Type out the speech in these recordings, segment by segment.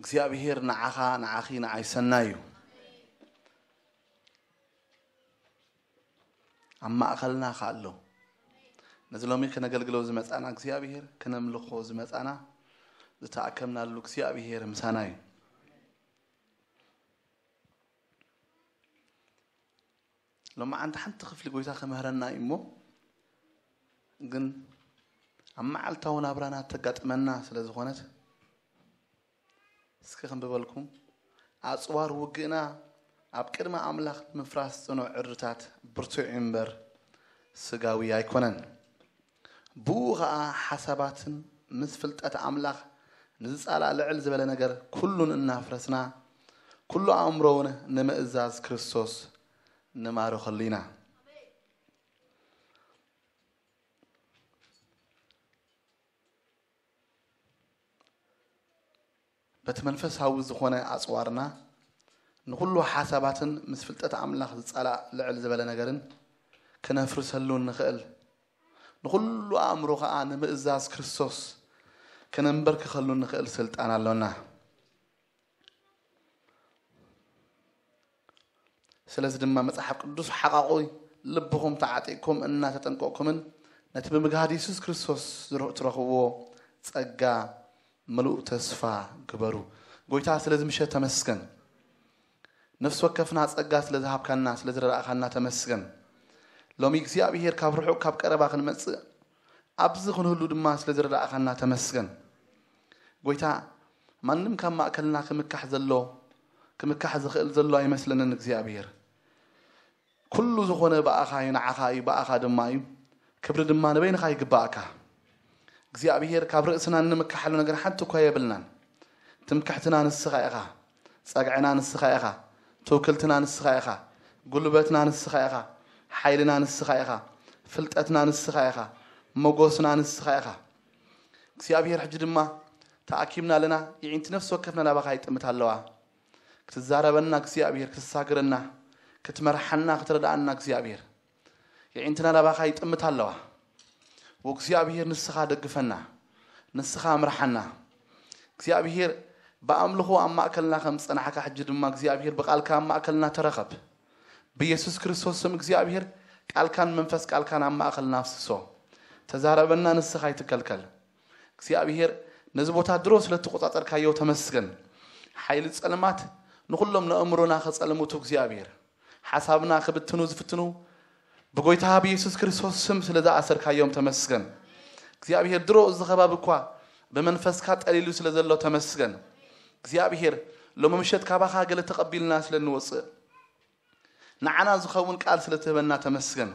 እግዚኣብሔር ንዓኻ፣ ንዓኺ፣ ንዓይ ሰናይ እዩ። ኣብ ማእኸልና ከኣ ኣሎ። ነዚ ሎሚ ከነገልግሎ ዝመጻና እግዚኣብሔር፣ ከነምልኾ ዝመጻና፣ ዝተኣከብናሉ እግዚኣብሔር ምሳና እዩ። ሎማዓንቲ ሓንቲ ክፍሊ ጎይታ ክምህረና እዩ እሞ፣ ግን ኣብ መዓልታዊ ናብራና ተጋጥመና ስለ ዝኾነት፣ እስኪ ክንብበልኩም። ኣጽዋር ውግእና ኣብ ቅድሚ ኣምላኽ ንምፍራስ ጽኑዕ ዕርድታት ብርቱዕ እዩ እምበር፣ ስጋዊ ኣይኮነን። ብኡ ኸኣ ሓሳባትን ምስ ፍልጠት ኣምላኽ ንዝጻላእ ልዕል ዝበለ ነገር ኩሉን እናፍረስና፣ ኩሉ ኣእምሮውን ንምእዛዝ ክርስቶስ ንማርኸሉ ኢና። በቲ መንፈሳዊ ዝኾነ ኣጽዋርና፣ ንኹሉ ሓሳባትን ምስ ፍልጠት ኣምላኽ ዝጻላእ ልዕል ዝበለ ነገርን ክነፍርሰሉ እንኽእል፣ ንኹሉ ኣእምሮ ኸኣ ንምእዛዝ ክርስቶስ ከነንበርክኸሉ እንኽእል ስልጣን ኣሎና። ስለዚ ድማ መጽሓፍ ቅዱስ ሓቓቑ ልብኹም ተዓጢቕኩም እናተጠንቀቕኩምን ነቲ ብምግሃድ የሱስ ክርስቶስ ዝረ-፣ ትረኽብዎ ጸጋ ምሉእ ተስፋ ግበሩ። ጎይታ ስለዚ ምሸት ተመስገን። ነፍሲ ወከፍና ጸጋ ስለ ዝሃብካና፣ ስለ ዝረዳእካና ተመስገን። ሎሚ እግዚኣብሔር ካብ ርሑቕ ካብ ቀረባ ክንመጽእ ኣብዚ ክንህሉ ድማ ስለ ዝረዳእኻና ተመስገን። ጎይታ፣ ማንም ካብ ማእከልና ክምካሕ ዘሎ፣ ክምካሕ ዝኽእል ዘሎ ኣይመስለንን እግዚኣብሔር። ኩሉ ዝኾነ ብኣኻ እዩ፣ ንዓኻ እዩ፣ ብኣኻ ድማ እዩ። ክብሪ ድማ ንበይንኻ ይግባእካ። እግዚኣብሔር፣ ካብ ርእስና እንምካሓሉ ነገር ሓንቲ እኳ የብልናን። ትምክሕትና ንስኻ ኢኻ። ጸግዕና ንስኻ ኢኻ። ትውክልትና ንስኻ ኢኻ። ጉልበትና ንስኻ ኢኻ። ሓይልና ንስኻ ኢኻ። ፍልጠትና ንስኻ ኢኻ። መጎስና ንስኻ ኢኻ። እግዚኣብሔር፣ ሕጂ ድማ ተኣኪብና ኣለና። የዒንቲ ነፍሲ ወከፍና ናባኻ ይጥምት ኣለዋ። ክትዛረበና እግዚኣብሔር፣ ክትሳግረና፣ ክትመርሓና፣ ክትረድኣና እግዚኣብሔር። የዒንትና ናባኻ ይጥምት ኣለዋ። ወእግዚኣብሔር ንስኻ ደግፈና፣ ንስኻ ምርሓና። እግዚኣብሔር ብኣምልኾ ኣብ ማእከልና ከም ዝጸናሕካ፣ ሕጂ ድማ እግዚኣብሔር ብቃልካ ኣብ ማእከልና ተረኸብ። ብየሱስ ክርስቶስ ስም እግዚኣብሔር ቃልካን መንፈስ ቃልካን ኣብ ማእከልና ኣፍስሶ። ተዛረበና፣ ንስኻ ኣይትከልከል። እግዚኣብሔር ነዚ ቦታ ድሮ ስለ እተቆጻጸርካዮ ተመስገን። ሓይሊ ጸልማት ንኹሎም ነእምሮና ከጸልምቱ እግዚኣብሔር ሓሳብና ክብትኑ ዝፍትኑ ብጎይታ ብየሱስ ክርስቶስ ስም ስለ ዝኣሰርካዮም ተመስገን። እግዚኣብሔር ድሮ እዚ ከባቢ እኳ ብመንፈስካ ጠሊሉ ስለ ዘሎ ተመስገን። እግዚኣብሔር ሎሚ ምሸት ካባኻ ገለ ተቐቢልና ስለ እንወጽእ ንዓና ዝኸውን ቃል ስለ ትህበና ተመስገን።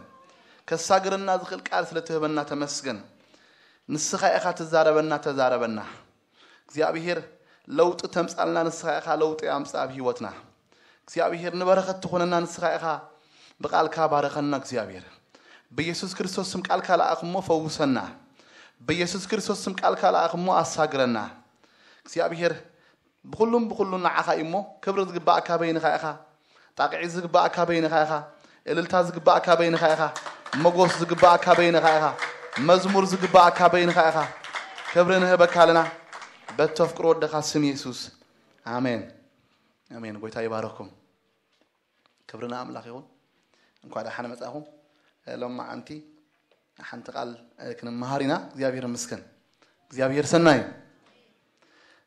ከሳግረና ዝኽእል ቃል ስለ ትህበና ተመስገን። ንስኻ ኢኻ ትዛረበና፣ ተዛረበና። እግዚኣብሔር ለውጢ ተምጻልና ንስኻ ኢኻ ለውጢ ኣምጽእ ኣብ ህይወትና። እግዚኣብሔር ንበረኸት ትኾነና ንስኻ ኢኻ ብቃልካ ባረኸና እግዚኣብሔር። ብየሱስ ክርስቶስ ስም ቃልካ ለኣኽ እሞ ፈውሰና። ብየሱስ ክርስቶስ ስም ቃልካ ለኣኽ እሞ ኣሳግረና። እግዚኣብሔር ብኹሉም ብኹሉን ንዓኻ እዩ እሞ ክብሪ ዝግባእካ በይንኻ ኢኻ። ጣቕዒ ዝግባእካ በይንኻ ኢኻ። እልልታ ዝግባእካ በይንኻ ኢኻ። መጎስ ዝግባእካ በይንኻ ኢኻ። መዝሙር ዝግባእካ በይንኻ ኢኻ። ክብሪ ንህበካ ኣለና በተፍቅሮ ወደኻ ስም የሱስ። ኣሜን። ኣሜን። ጎይታ ይባረኩም። ክብሪ ንኣምላኽ ይኹን። እንኳዕ ደሓን መጻኹም። እ፣ ሎማዓንቲ ሓንቲ ቃል፣ እ፣ ክንመሃር ኢና። እግዚኣብሔር ይመስገን። እግዚኣብሔር ሰናይ እዩ።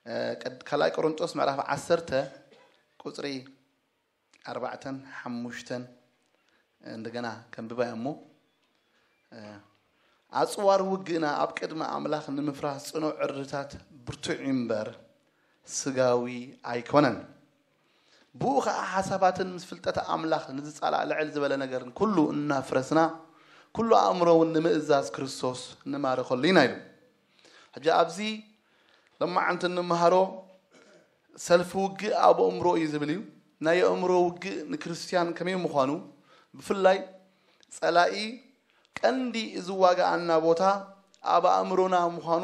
እ፣ ቀድ-፣ ካልኣይ ቆሮንጦስ ምዕራፍ ዓሰርተ ቁጽሪ ኣርባዕተን ሓሙሽተን እንደገና ከንብባ እሞ፣ እ፣ ኣጽዋር ውግእና ኣብ ቅድሚ ኣምላኽ ንምፍራስ ጽኑዕ ዕርድታት ብርቱዕ እዩ እምበር፣ ስጋዊ ኣይኮነን። ብኡ ኸዓ ሓሳባትን ምስ ፍልጠት ኣምላኽ ንዝጻላእ ልዕል ዝበለ ነገርን ኩሉ እናፍረስና፣ ኩሉ ኣእምሮ እውን ንምእዛዝ ክርስቶስ ንማርኸሉ ኢና ኢሉ። ሕጂ ኣብዚ ሎማዓንቲ እንመሃሮ ሰልፊ ውግእ ኣብ ኣእምሮ እዩ ዝብል እዩ። ናይ ኣእምሮ ውግእ ንክርስትያን ከመይ ምዃኑ፣ ብፍላይ ጸላኢ ቀንዲ ዝዋግኣና ቦታ ኣብ ኣእምሮና ምዃኑ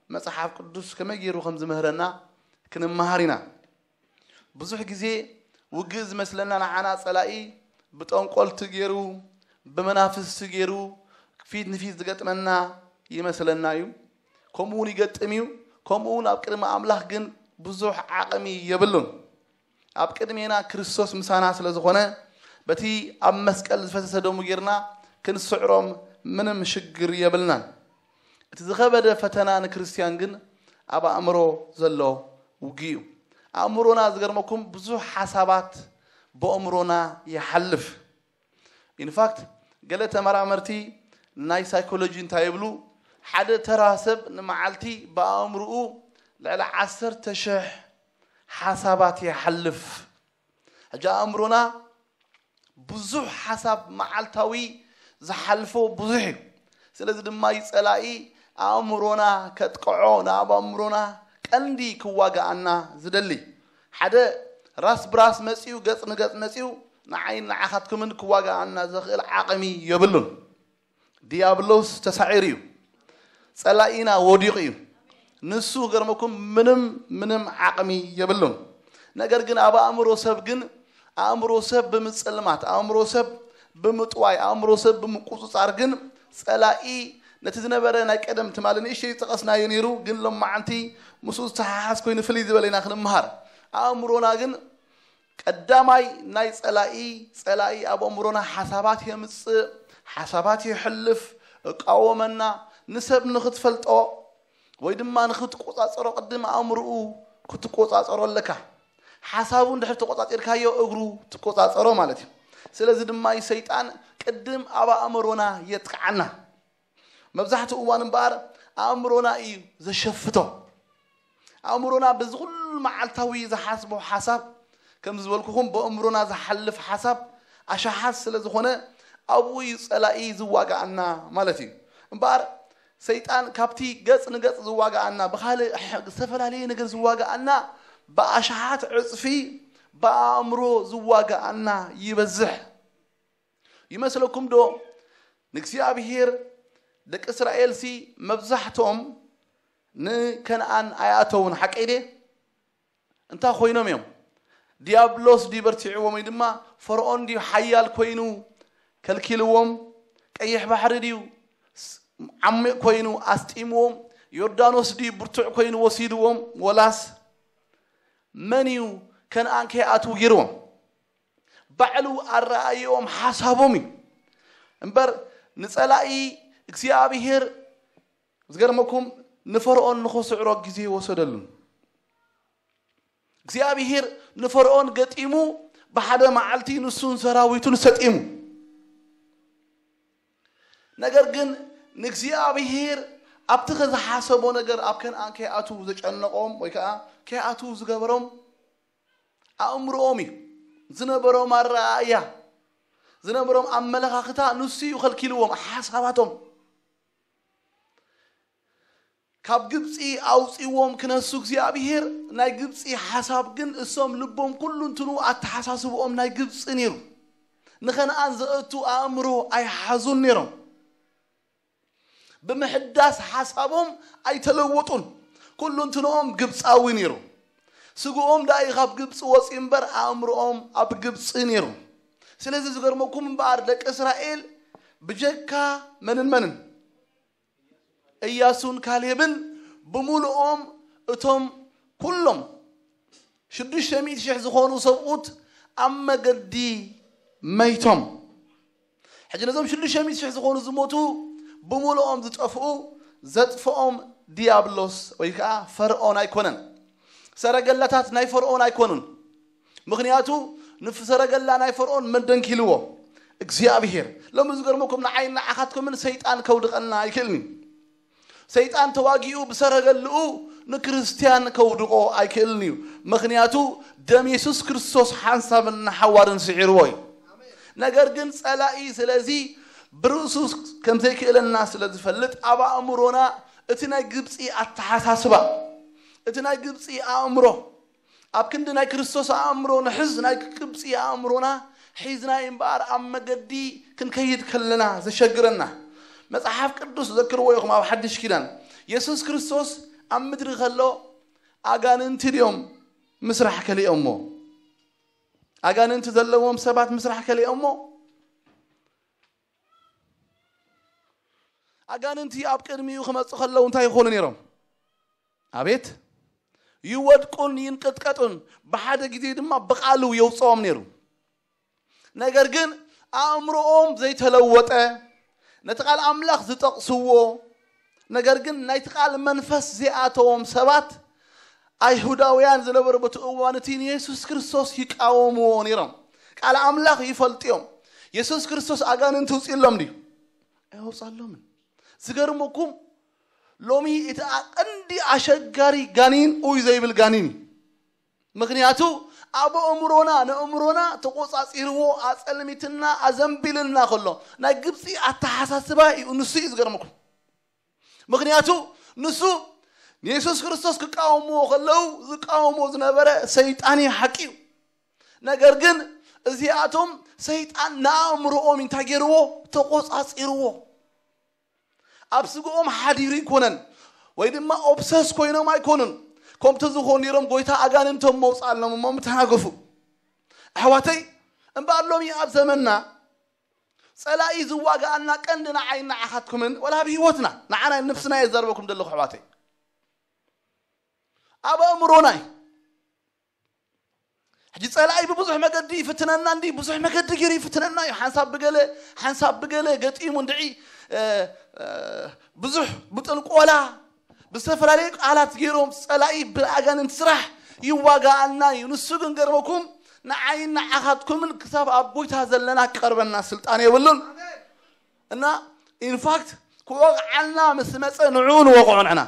መጽሓፍ ቅዱስ ከመይ ገይሩ ከም ዝምህረና ክንመሃር ኢና። ብዙሕ ግዜ ውግእ ዝመስለና ንዓና ጸላኢ ብጠንቆልቲ ገይሩ፣ ብመናፍስቲ ገይሩ ፊት ንፊት ዝገጥመና ይመስለና እዩ። ከምኡ እውን ይገጥም እዩ። ከምኡ እውን ኣብ ቅድሚ ኣምላኽ ግን ብዙሕ ዓቕሚ የብሉን። ኣብ ቅድሜና ክርስቶስ ምሳና ስለ ዝኾነ፣ በቲ ኣብ መስቀል ዝፈሰሰ ደሙ ጌርና ክንስዕሮም ምንም ሽግር የብልናን። እቲ ዝኸበደ ፈተና ንክርስትያን ግን ኣብ ኣእምሮ ዘሎ ውግእ እዩ። ኣእምሮና፣ ዝገርመኩም፣ ብዙሕ ሓሳባት ብኣእምሮና ይሓልፍ። ኢንፋክት፣ ገለ ተመራመርቲ ናይ ሳይኮሎጂ እንታይ ይብሉ? ሓደ ተራ ሰብ ንመዓልቲ ብኣእምርኡ ልዕሊ ዓሰርተ ሽሕ ሓሳባት ይሓልፍ። ሕጂ ኣእምሮና ብዙሕ ሓሳብ መዓልታዊ ዝሓልፎ ብዙሕ እዩ። ስለዚ ድማ እዩ ጸላኢ ኣእምሮና ከጥቅዖ፣ ናብ ኣእምሮና ቀንዲ ክዋግኣና ዝደሊ። ሓደ ራስ ብራስ መጺኡ፣ ገጽ ንገጽ መጺኡ፣ ንዓይን ንዓኻትኩምን ክዋግኣና ዘኽእል ዓቕሚ የብሉን። ዲያብሎስ ተሳዒሩ እዩ። ጸላኢና ወዲቑ እዩ። ንሱ፣ ገርመኩም፣ ምንም፣ ምንም ዓቕሚ የብሉን። ነገር ግን ኣብ ኣእምሮ ሰብ ግን፣ ኣእምሮ ሰብ ብምጽልማት፣ ኣእምሮ ሰብ ብምጥዋይ፣ ኣእምሮ ሰብ ብምቁጽጻር ግን ጸላኢ ነቲ ዝነበረ ናይ ቀደም ትማሊ ንእሽተይ ዝጠቐስናዮ ነይሩ፣ ግን ሎማዓንቲ ምስኡ ዝተሓሓዝ ኮይኑ ፍልይ ዝበለ ኢና ክንምሃር። ኣእምሮና ግን ቀዳማይ ናይ ጸላኢ፣ ጸላኢ ኣብ ኣእምሮና ሓሳባት የምጽእ፣ ሓሳባት የሕልፍ፣ እቃወመና። ንሰብ ንኽትፈልጦ ወይ ድማ ንኽትቆጻጸሮ ቅድም ኣእምርኡ ክትቆጻጸሮ ኣለካ። ሓሳቡ እንድሕር ተቆጻጺርካዮ እግሩ ትቆጻጸሮ ማለት እዩ። ስለዚ ድማ እዩ ሰይጣን ቅድም ኣብ ኣእምሮና የጥቅዓና። መብዛሕትኡ እዋን እምበኣር ኣእምሮና እዩ ዘሸፍቶ። ኣእምሮና በዚ ኩሉ መዓልታዊ ዝሓስቦ ሓሳብ፣ ከም ዝበልኩኹም ብኣእምሮና ዝሓልፍ ሓሳብ ኣሽሓት ስለ ዝኾነ ኣብኡ እዩ ጸላኢ ዝዋጋኣና ማለት እዩ። እምበኣር ሰይጣን ካብቲ ገጽ ንገጽ ዝዋጋኣና፣ ብኻልእ ሕ-፣ ዝተፈላለየ ነገር ዝዋጋኣና ብኣሽሓት ዕጽፊ ብኣእምሮ ዝዋጋኣና ይበዝሕ። ይመስለኩም ዶ ንእግዚኣብሔር ደቂ እስራኤልሲ መብዛሕትኦም ንከነኣን ኣይኣተውን፣ ሓቀይ ድየ? እንታይ ኮይኖም እዮም? ዲያብሎስ ድዩ በርቲዕዎም ወይ ድማ ፈርዖን ድዩ ሓያል ኮይኑ ከልኪልዎም? ቀይሕ ባሕሪ ድዩ ስ-፣ ዓሚቕ ኮይኑ ኣስጢምዎም? ዮርዳኖስ ድዩ ብርቱዕ ኮይኑ ወሲድዎም? ወላስ መን እዩ ከነኣን ከይኣትዉ ገይርዎም? ባዕሉ ኣረኣእዮም ሓሳቦም እዩ እምበር ንጸላኢ እግዚኣብሔር፣ ዝገርመኩም፣ ንፈርዖን ንኸስዕሮ ግዜ ወሰደሉ። እግዚኣብሔር ንፈርዖን ገጢሙ ብሓደ መዓልቲ ንሱን ሰራዊቱን ሰጢሙ። ነገር ግን ንእግዚኣብሔር ኣብቲ ከዝሓሰቦ ነገር ኣብ ከነኣን ከይኣትዉ ዘጨነቖም ወይ ከዓ ከይኣትዉ ዝገበሮም ኣእምሮኦም እዩ። ዝነበሮም ኣረኣእያ፣ ዝነበሮም ኣመለኻኽታ ንሱ እዩ ከልኪልዎም። ሓሳባቶም ካብ ግብፂ ኣውፂዎም ክነሱ እግዚኣብሔር ናይ ግብፂ ሓሳብ ግን እሶም ልቦም ኩሉ እንትኑ ኣተሓሳስብኦም ናይ ግብፂ ነይሩ። ንኸነኣን ዘእቱ ኣእምሮ ኣይሓዙን ነይሮም። ብምሕዳስ ሓሳቦም ኣይተለወጡን። ኩሉ እንትንኦም ግብፃዊ ነይሩ። ስግኦም ዳኣ እዩ ካብ ግብፂ ወፂኡ እምበር ኣእምሮኦም ኣብ ግብፂ ነይሩ። ስለዚ ዝገርመኩም እምበኣር ደቂ እስራኤል ብጀካ መንን መንን እያሱን ካሌብን ብምሉኦም እቶም ኩሎም ሽዱሽተ ሚእቲ ሽሕ ዝኾኑ ሰብኡት ኣብ መገዲ መይቶም። ሕጂ ነዞም ሽዱሽተ ሚእቲ ሽሕ ዝኾኑ ዝሞቱ ብምሉኦም ዝጠፍኡ ዘጥፍኦም ዲያብሎስ ወይ ከዓ ፈርዖን ኣይኮነን። ሰረገላታት ናይ ፈርዖን ኣይኮኑን። ምኽንያቱ ንሰረገላ ናይ ፈርዖን መን ደንኪልዎ? እግዚኣብሔር። ሎሚ ዝገርመኩም ንዓይን ንዓኻትኩምን ሰይጣን ከውድቐና ኣይክእልን እዩ። ሰይጣን ተዋጊኡ ብሰረገልኡ ንክርስትያን ከውድቖ ኣይክእልን እዩ። ምኽንያቱ ደም የሱስ ክርስቶስ ሓንሳብን ንሓዋርን ስዒርዎ እዩ። ነገር ግን ጸላኢ ስለዚ ብርእሱ ከም ዘይክእለና ስለ ዝፈልጥ ኣብ ኣእምሮና እቲ ናይ ግብፂ ኣተሓሳስባ፣ እቲ ናይ ግብፂ ኣእምሮ፣ ኣብ ክንዲ ናይ ክርስቶስ ኣእምሮ ንሕዝ ናይ ግብፂ ኣእምሮና ሒዝና እምበኣር ኣብ መገዲ ክንከይድ ከለና ዘሸግረና። መጽሓፍ ቅዱስ ዘክርዎ ኢኹም ኣብ ሓድሽ ኪዳን የሱስ ክርስቶስ ኣብ ምድሪ ከሎ ኣጋንንቲ ድዮም ምስራሕ ከሊኦሞ? ኣጋንንቲ ዘለዎም ሰባት ምስራሕ ከሊኦሞ? ኣጋንንቲ ኣብ ቅድሚኡ ክመፁ ከለዉ እንታይ ይኾኑ ነይሮም? ኣቤት ይወድቁን ይንቅጥቀጡን፣ ብሓደ ግዜ ድማ ብቓሉ የውፅኦም ነይሩ። ነገር ግን ኣእምሮኦም ዘይተለወጠ፣ ነቲ ቃል ኣምላኽ ዝጠቕስዎ፣ ነገር ግን ናይቲ ቃል መንፈስ ዘይኣተዎም ሰባት፣ ኣይሁዳውያን ዝነበሩ በቲ እዋን እቲ ንየሱስ ክርስቶስ ይቃወምዎ ነይሮም። ቃል ኣምላኽ ይፈልጥዮም። የሱስ ክርስቶስ ኣጋንንቲ ውፅእሎም ድዩ? ኣይወፃሎምን። ዝገርመኩም፣ ሎሚ እቲ ቀንዲ ኣሸጋሪ ጋኒን ኡይ ዘይብል ጋኒን እዩ። ምክንያቱ ኣብ ኣእምሮና፣ ንእምሮና ተቆፃፂርዎ፣ ኣፀልሚትና፣ ኣዘንቢልና ከሎ፣ ናይ ግብፂ ኣተሓሳስባ እዩ። ንሱ እዩ ዝገርመኩም። ምክንያቱ ንሱ ንየሱስ ክርስቶስ ክቃወምዎ ከለዉ ዝቃወሞ ዝነበረ ሰይጣን እዩ፣ ሓቂ እዩ። ነገር ግን እዚኣቶም ሰይጣን ንኣእምሮኦም እንታይ ገይርዎ? ተቆፃፂርዎ። ኣብ ስግኦም ሓዲሩ ኣይኮነን፣ ወይ ድማ ኦብሰስ ኮይኖም ኣይኮኑን። ከምቲ ዝኾኑ ነይሮም ጎይታ ኣጋንንቶም መውፅኣሎም እሞ ምተናገፉ። ኣሕዋተይ፣ እምበኣር ሎሚ ኣብ ዘመንና ፀላኢ ዝዋጋኣና ቀንዲ ንዓይ ንዓኻትኩምን፣ ወላ ኣብ ህይወትና ንዓና ነፍስና እየ ዘርበኩም ዘለኹ ኣሕዋተይ። ኣብ ኣእምሮና እዩ። ሕጂ ፀላኢ ብብዙሕ መገዲ ይፍትነና እንዲ፣ ብዙሕ መገዲ ገይሩ ይፍትነና እዩ። ሓንሳብ ብገለ፣ ሓንሳብ ብገለ ገጢሙ እንድዒ፣ እ፣ እ፣ ብዙሕ ብጥንቆላ፣ ብዝተፈላለዩ ቃላት ገይሮም ፀላኢ ብኣጋንንቲ ስራሕ ይዋጋኣና እዩ። ንሱ ግን ገርመኩም ንዓይን ንዓኻትኩምን ክሳብ ኣብ ጎይታ ዘለና ክቀርበና ስልጣን የብሉን። እና ኢንፋክት ክወቕዓልና ምስ መፀ ንዕኡ ንወቕዖ ንሕና።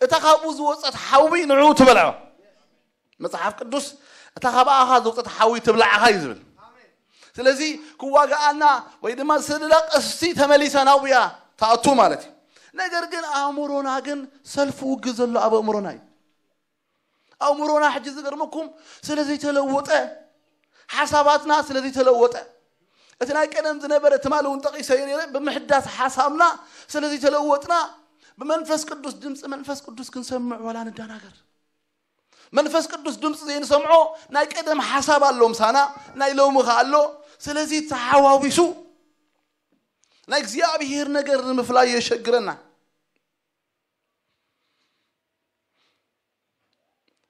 እታ ካብኡ ዝወፀት ሓዊ ንዕኡ ትበልዖ። መጽሓፍ ቅዱስ እታ ካብ ኣኻ ዝወፀት ሓዊ ትብላዓኻ እዩ ዝብል። ስለዚ ክዋጋኣና ወይ ድማ ስድዳ ቀስቲ ተመሊሳ ናብያ ትኣቱ ማለት እዩ። ነገር ግን ኣእምሮና ግን ሰልፍ ውግ ዘሎ ኣብ ኣእምሮና እዩ። ኣእምሮና ሕጂ ዝገርመኩም ስለ ዘይተለወጠ፣ ሓሳባትና ስለ ዘይተለወጠ፣ እቲ ናይ ቀደም ዝነበረ ትማሊ እውን ጠቒሰዮ ነይረ፣ ብምሕዳስ ሓሳብና ስለ ዘይተለወጥና፣ ብመንፈስ ቅዱስ ድምፂ መንፈስ ቅዱስ ክንሰምዕ ዋላ ንደናገር። መንፈስ ቅዱስ ድምፂ ዘይንሰምዖ ናይ ቀደም ሓሳብ ኣሎ ምሳና፣ ናይ ሎሚ ኸ ኣሎ። ስለዚ ተሓዋዊሱ ናይ እግዚኣብሔር ነገር ንምፍላይ የሸግረና።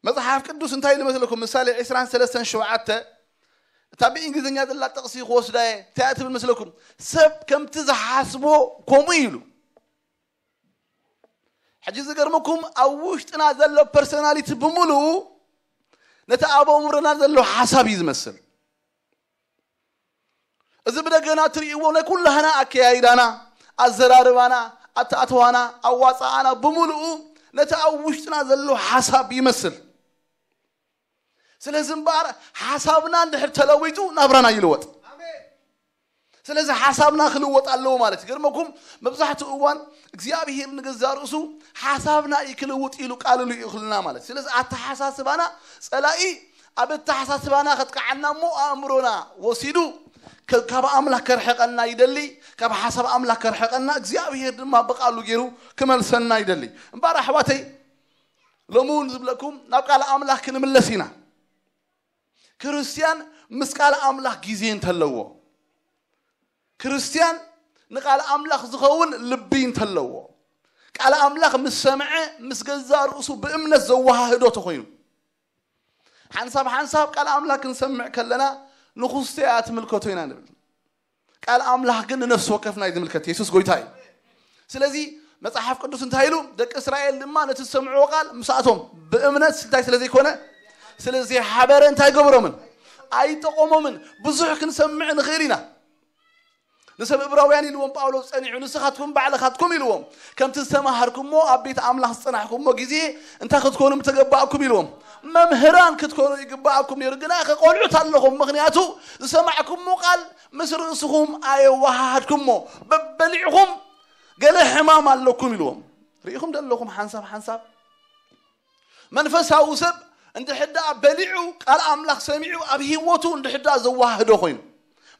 መጽሓፍ ቅዱስ እንታይ ኢሉ መስለኩም? ምሳሌ ዕስራን ሰለስተን ሸውዓተ፣ እታ ብእንግሊዝኛ ዘላ ጥቕሲ ክወስዳ እየ። እንታይ እያ ትብል መስለኩም? ሰብ ከምቲ ዝሓስቦ ከምኡ እዩ ኢሉ። ሕጂ ዝገርመኩም ኣብ ውሽጥና ዘሎ ፐርሶናሊቲ ብምሉኡ ነቲ ኣብ ኣእምሮና ዘሎ ሓሳብ እዩ ዝመስል። እዚ ብደገና እትርእይዎ ናይ ኩላህና ኣከያይዳና፣ ኣዘራርባና፣ ኣተኣትዋና፣ ኣዋፃኣና ብምሉኡ ነቲ ኣብ ውሽጥና ዘሎ ሓሳብ ይመስል። ስለዚ እምበኣር ሓሳብና እንድሕር ተለዊጡ ናብራና ይልወጥ። ስለዚ ሓሳብና ክልወጥ ኣለዎ ማለት እዩ። ገርመኩም መብዛሕትኡ እዋን እግዚኣብሄር ንገዛ ርእሱ ሓሳብና እዩ ክልውጥ ኢሉ ቃል ኢሉ ይእኽልና ማለት እዩ። ስለዚ ኣተሓሳስባና ጸላኢ ኣብ ኣተሓሳስባና ከጥቅዓና እሞ ኣእምሮና ወሲዱ ከ- ካብ ኣምላኽ ከርሕቐና ይደሊ። ካብ ሓሳብ ኣምላኽ ከርሕቐና እግዚኣብሄር ድማ ብቃሉ ገይሩ ክመልሰና ይደሊ። እምበኣር ኣሕዋተይ ሎሚ እውን ዝብለኩም ናብ ቃል ኣምላኽ ክንምለስ ኢና። ክርስትያን ምስ ቃል ኣምላኽ ግዜ እንተለዎ፣ ክርስትያን ንቃል ኣምላኽ ዝኸውን ልቢ እንተለዎ፣ ቃል ኣምላኽ ምስ ሰምዐ ምስ ገዛ ርእሱ ብእምነት ዘወሃህዶ ተኾይኑ፣ ሓንሳብ ሓንሳብ ቃል ኣምላኽ ክንሰምዕ ከለና ንኹስተ እያ ትምልከቶ ኢና ንብል። ቃል ኣምላኽ ግን ንነፍሲ ወከፍና እዩ ዝምልከት። የሱስ ጎይታ እዩ። ስለዚ መጽሓፍ ቅዱስ እንታይ ኢሉ? ደቂ እስራኤል ድማ ነቲ ዝሰምዕዎ ቃል ምስኣቶም ብእምነት እንታይ ስለ ዘይኮነ፣ ስለ ዘይሓበረ እንታይ ገበሮምን? ኣይጠቐሞምን። ብዙሕ ክንሰምዕ ንኽእል ኢና። ንሰብ እብራውያን ኢልዎም ጳውሎስ ጸኒዑ፣ ንስኻትኩም ባዕልኻትኩም ኢልዎም፣ ከምቲ ዝተማሃርኩሞ ኣብ ቤት ኣምላኽ ዝጸናሕኩሞ ግዜ እንታይ ክትኮኑ ምተገባእኩም ኢልዎም። መምህራን ክትኮኑ ይግባእኩም ነይሩ፣ ግና ከቆልዑት ኣለኹም፣ ምኽንያቱ ዝሰማዕኩሞ ቃል ምስ ርእስኹም ኣየወሃሃድኩሞ፣ በበሊዕኹም ገለ ሕማም ኣለኩም ኢልዎም። ርኢኹም ዶ ኣለኹም ሓንሳብ ሓንሳብ? መንፈሳዊ ሰብ እንድሕር ደኣ በሊዑ ቃል ኣምላኽ ሰሚዑ ኣብ ህይወቱ እንድሕር ደኣ ዘወሃህዶ ኮይኑ፣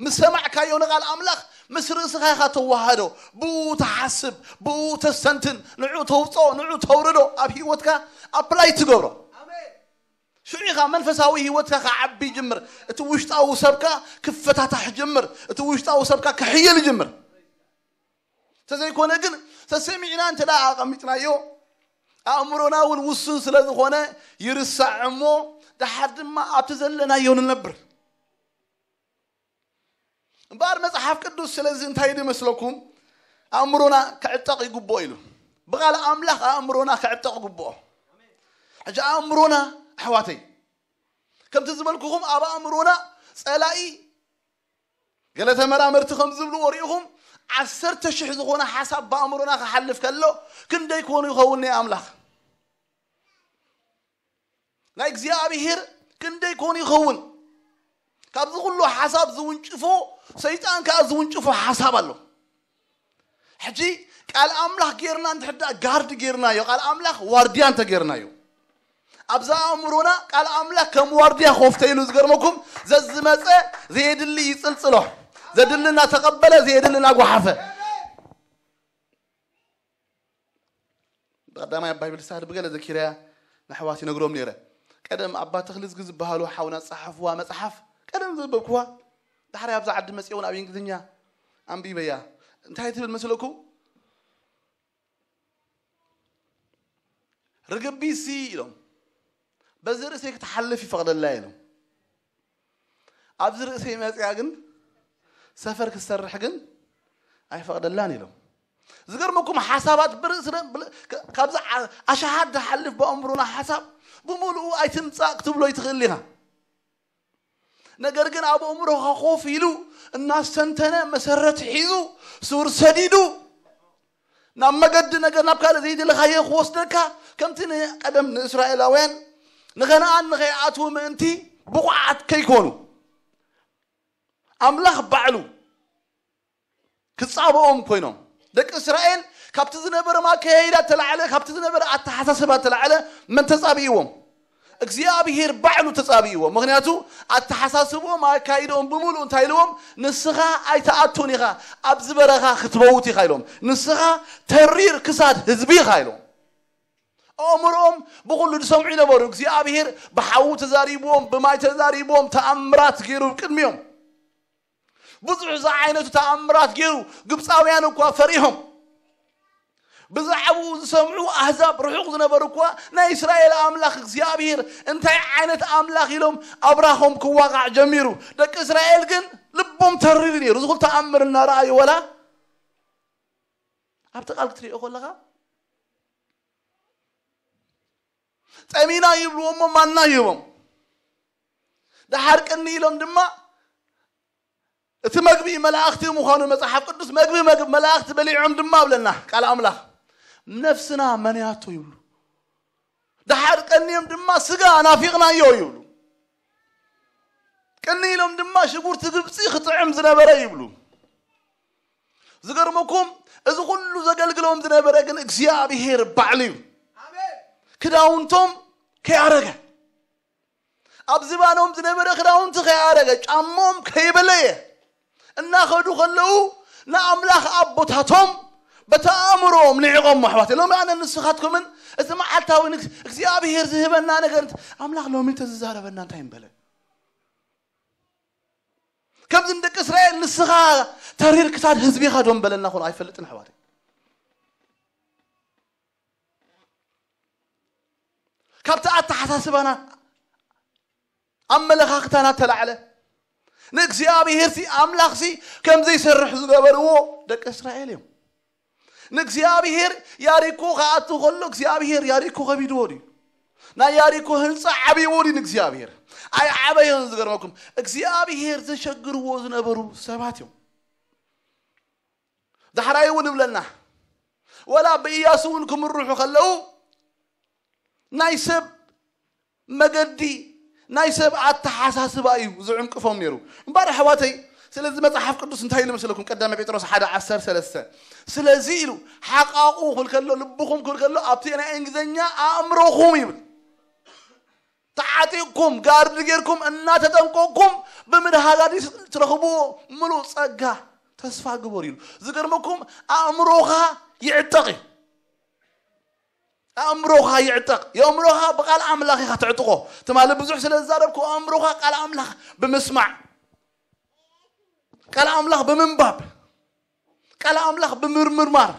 ምስ ሰማዕካዮ ንቃል ኣምላኽ ምስ ርእስኻ ኢኻ ተወሃህዶ። ብኡ ትሓስብ፣ ብኡ ተስተንትን፣ ንዑ ተውፅኦ፣ ንዑ ተውርዶ፣ ኣብ ህይወትካ ኣፕላይ ትገብሮ። ሽዑ ኢኻ መንፈሳዊ ህይወትካ ክዓቢ ይጅምር። እቲ ውሽጣዊ ሰብካ ክፈታታሕ ይጅምር። እቲ ውሽጣዊ ሰብካ ክሕየል ይጅምር። ተዘይኮነ ግን ተሰሚዕና እንተ ደኣ ኣቐሚጥናዮ ኣእምሮና እውን ውሱን ስለ ዝኾነ ይርሳዕ እሞ፣ ደሓር ድማ ኣብቲ ዘለናዮ ንነብር። እምበኣር መጽሓፍ ቅዱስ ስለዚ እንታይ ይመስለኩም? ኣእምሮና ክዕጠቕ ይግብኦ ኢሉ። ብቓል ኣምላኽ ኣእምሮና ክዕጠቕ ይግብኦ። ሕጂ ኣእምሮና፣ ኣሕዋተይ፣ ከምቲ ዝበልኩኹም፣ ኣብ ኣእምሮና ጸላኢ፣ ገለ ተመራመርቲ ከም ዝብልዎ ርኢኹም፣ ዓሰርተ ሽሕ ዝኾነ ሓሳብ ብኣእምሮና ክሓልፍ ከሎ ክንደይ ክኾኑ ይኸውን ናይ ኣምላኽ? ናይ እግዚኣብሔር ክንደይ ክኾኑ ይኸውን? ካብዚ ኩሉ ሓሳብ ዝውንጭፎ፣ ሰይጣን ከኣ ዝውንጭፎ ሓሳብ ኣሎ። ሕጂ ቃል ኣምላኽ ጌርና እንድሕዳ ጋርድ ጌርናዮ፣ ቃል ኣምላኽ ዋርድያ እንተ ጌርናዮ፣ ኣብዛ ኣእምሮና ቃል ኣምላኽ ከም ዋርድያ ኮፍተ ኢሉ፣ ዝገርመኩም፣ ዘዝመጸ ዘየድሊ ይጽልጽሎ፣ ዘድሊ እናተቐበለ ዘየድሊ እናጓሓፈ። ብቐዳማይ ኣባይ ብልሳን ብገለ ዘኪረያ ንኣሕዋት ይነግሮም ነይረ። ቀደም ኣባ ተኽልዝጊ ዝበሃሉ ሓውና ዝጸሓፍዋ መጽሓፍ፣ ቀደም ዘንበብክዋ፣ ዳሕራይ ኣብዛ ዓዲ መጽየ እውን ኣብ እንግሊዝኛ ኣንቢበያ። እንታይ ትብል መስለኩም? ርግቢሲ ኢሎም፣ በዚ ርእሰይ ክትሓልፍ ይፈቕደላ ኢሎም። ኣብዚ ርእሰይ መጽያ ግን ሰፈር ክትሰርሕ ግን ኣይፈቕደላን ኢሎም። ዝገርመኩም ሓሳባት ብርእስ ረ-፣ ብለ-፣ ካ-፣ ካብዚ ዓ-፣ ኣሽሓት ዝሓልፍ ብኣእምሮና ሓሳብ ብምሉኡ ኣይትምጻእ ክትብሎ ይትኽእል ኢኻ። ነገር ግን ኣብ ኣእምሮኻ ኮፍ ኢሉ እናስተንተነ መሰረት ሒዙ ሱር ሰዲዱ ናብ መገዲ ነገር ናብ ካልእ ዘይደለኻዮ ክወስደካ፣ ከምቲ ንቀደም ንእስራኤላውያን ንኸነኣን ንኸይኣትዉ ምእንቲ ብቑዓት ከይኮኑ ኣምላኽ ባዕሉ ክጻብኦም ኮይኖም። ደቂ እስራኤል ካብቲ ዝነበረ ማካየዳ ተላዕለ፣ ካብቲ ዝነበረ ኣተሓሳስባ ተላዕለ መን ተጻብእዎም? እግዚኣብሔር ባዕሉ ተጻብእዎም። ምኽንያቱ ኣተሓሳስብኦም ኣካይድኦም ብምሉእ እንታይ ኢልዎም? ንስኻ ኣይትኣቱን ኢኻ፣ ኣብዚ በረኻ ክትመውት ኢኻ ኢሎም። ንስኻ ተሪር ክሳድ ህዝቢ ኢኻ ኢሎም። ኣእምሮኦም ብኹሉ ዝሰምዑ ይነበሩ። እግዚኣብሔር ብሓዊ ተዛሪብዎም፣ ብማይ ተዛሪብዎም፣ ተኣምራት ገይሩ ቅድሚኦም። ብዙሕ ዝዓይነቱ ተኣምራት ገይሩ፣ ግብፃውያን እኳ ፈሪሆም። ብዛዕባኡ ዝሰምዑ ኣህዛብ ርሑቕ ዝነበሩ እኳ ናይ እስራኤል ኣምላኽ እግዚኣብሔር እንታይ ዓይነት ኣምላኽ ኢሎም ኣብራኾም ክዋቓዕ ጀሚሩ። ደቂ እስራኤል ግን ልቦም ተሪሩ ነይሩ። እዚ ኩሉ ተኣምር እናረኣዩ ወላ ኣብቲ ቃል ክትሪኦ ከለኻ ጠሚና ይብልዎ እሞ ማና ይህቦም። ደሓር ቅኒ ኢሎም ድማ እቲ መግቢ መላእኽቲ ምዃኑ መጽሓፍ ቅዱስ መግቢ መግቢ መላእኽቲ በሊዖም ድማ ብለና ቃል ኣምላኽ ነፍስና መንያቶ ይብሉ። ደሓር ቀንዮም ድማ ስጋ ናፊቕናዮ ይብሉ። ቅኒ ኢሎም ድማ ሽጉርቲ ግብፂ ክጥዕም ዝነበረ ይብሉ። ዝገርመኩም እዚ ኩሉ ዘገልግሎም ዝነበረ ግን እግዚኣብሔር ባዕሉ እዩ። ክዳውንቶም ከያረገ፣ ኣብ ዝባኖም ዝነበረ ክዳውንቲ ከያረገ፣ ጫሞም ከይበለየ እናኸዱ ከለዉ ንኣምላኽ ኣቦታቶም በቲ ኣእምሮኦም ንዒቖም። ኣሕዋት ሎሚ ኣነ ንስኻትኩምን እቲ መዓልታዊ ንግ እግዚኣብሔር ዝህበና ነገር ኣምላኽ ሎሚ እንተዝዛረበና እንታይ ምበለ? ከምዚ ንደቂ እስራኤል ንስኻ ተሪር ክሳድ ህዝቢኻ ዶ ምበለና ኮን ኣይፈልጥን ኣሕዋት። ካብቲ ኣተሓሳስባና ኣመለኻኽታና ተላዕለ። ንእግዚኣብሔር ሲ ኣምላኽ ሲ ከም ዘይሰርሕ ዝገበርዎ ደቂ እስራኤል እዮም። ንእግዚኣብሔር ያሪኮ ክኣቱ ከሎ እግዚኣብሔር ያሪኮ ከቢድዎ ድዩ? ናይ ያሪኮ ህንፃ ዓብይዎ ድዩ ንእግዚኣብሔር? ኣይዓበዮን። ዝገርመኩም እግዚኣብሔር ዘሸግርዎ ዝነበሩ ሰባት እዮም። ዳሕራይ እውን እብለና ወላ ብእያሱ እውን ክምርሑ ከለዉ ናይ ሰብ መገዲ ናይ ሰብ ኣተሓሳስባ እዩ ዝዕንቅፎም ነይሩ። እምበር ኣሕዋተይ ስለዚ መጽሓፍ ቅዱስ እንታይ ኢሉ መስለኩም? ቀዳማይ ጴጥሮስ ሓደ ዓሰርተ ሰለስተ ስለዚ ኢሉ ሓቃቑ ክብል ከሎ ልብኹም ክብል ከሎ ኣብቲ ናይ እንግሊዝኛ ኣእምሮኹም ይብል። ተዓጢቕኩም ጋርድ ጌርኩም እናተጠንቀቕኩም ብምድሃጋዲ ትረኽብዎ ምሉእ ጸጋ ተስፋ ግበሩ ኢሉ። ዝገርመኩም ኣእምሮኻ ይዕጠቕ እዩ። ኣእምሮኻ ይዕጠቕ። የእምሮኻ ብቃል ኣምላኽ ኢኻ ትዕጥቖ። ትማሊ ብዙሕ ስለ ዝዛረብኩ ኣእምሮኻ ቃል ኣምላኽ ብምስማዕ፣ ቃል ኣምላኽ ብምንባብ፣ ቃል ኣምላኽ ብምርምርማር፣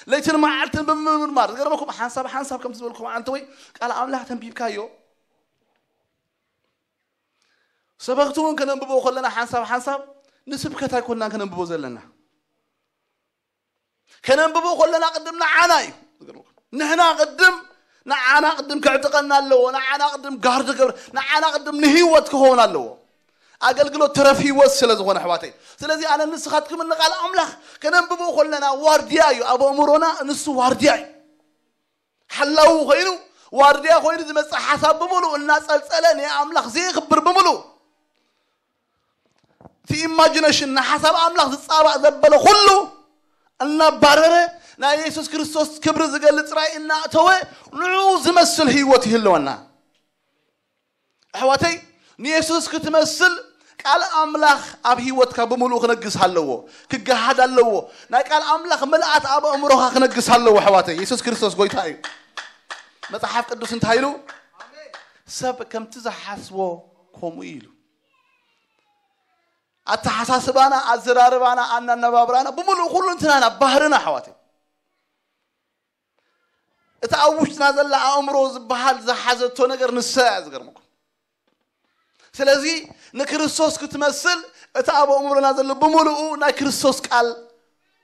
ለይትን መዓልትን ብምምርማር፣ ዝገርመኩም ሓንሳብ ሓንሳብ ከምቲ ዝበልኩ መዓልቲ ወይ ቃል ኣምላኽ ተንቢብካዮ። ሰበኽቲ እውን ከነንብቦ ከለና ሓንሳብ ሓንሳብ ንስብከት ኣይኮንናን ከነንብቦ ዘለና። ከነንብቦ ከለና ቅድም ንዓና እዩ። ንሕና ቅድም ንዓና ቅድም ክዕጥቀና ኣለዎ። ንዓና ቅድም ጋርድ ክገብር፣ ንዓና ቅድም ንህይወት ክኸውን ኣለዎ። ኣገልግሎት ተረፍ ህይወት ስለ ዝኾነ ኣሕዋተይ። ስለዚ ኣነ ንስኻትኩም ንቃል ኣምላኽ ከነንብቦ ከለና ዋርድያ እዩ። ኣብ ኣእምሮና ንሱ ዋርድያ እዩ። ሓላው ኮይኑ ዋርድያ ኮይኑ ዝመጽእ ሓሳብ ብምሉእ እናጸልጸለ ንኣምላኽ ዘየኽብር ብምሉእ እቲ ኢማጂነሽን ንሓሳብ ኣምላኽ ዝጻባእ ዘበለ ኩሉ እናባረረ ናይ የሱስ ክርስቶስ ክብሪ ዝገልጽ ራእይ እናእተወ ንዕኡ ዝመስል ህይወት ይህልወና። ኣሕዋተይ ንየሱስ ክትመስል ቃል ኣምላኽ ኣብ ህይወትካ ብምሉእ ክነግስ ኣለዎ፣ ክገሃድ ኣለዎ። ናይ ቃል ኣምላኽ ምልኣት ኣብ ኣእምሮኻ ክነግስ ኣለዎ። ኣሕዋተይ የሱስ ክርስቶስ ጎይታ እዩ። መጽሓፍ ቅዱስ እንታይ ኢሉ? ሰብ ከምቲ ዝሓስቦ ከምኡ ኢሉ። ኣተሓሳስባና፣ ኣዘራርባና፣ ኣናነባብራና ብምሉእ ኩሉ እንትናና ባህርና ኣሕዋተይ እቲ ኣብ ውሽጥና ዘላ ኣእምሮ ዝበሃል ዝሓዘቶ ነገር ንሳ እያ ዝገርመኩም። ስለዚ ንክርስቶስ ክትመስል እቲ ኣብ ኣእምሮና ዘሎ ብምሉኡ ናይ ክርስቶስ ቃል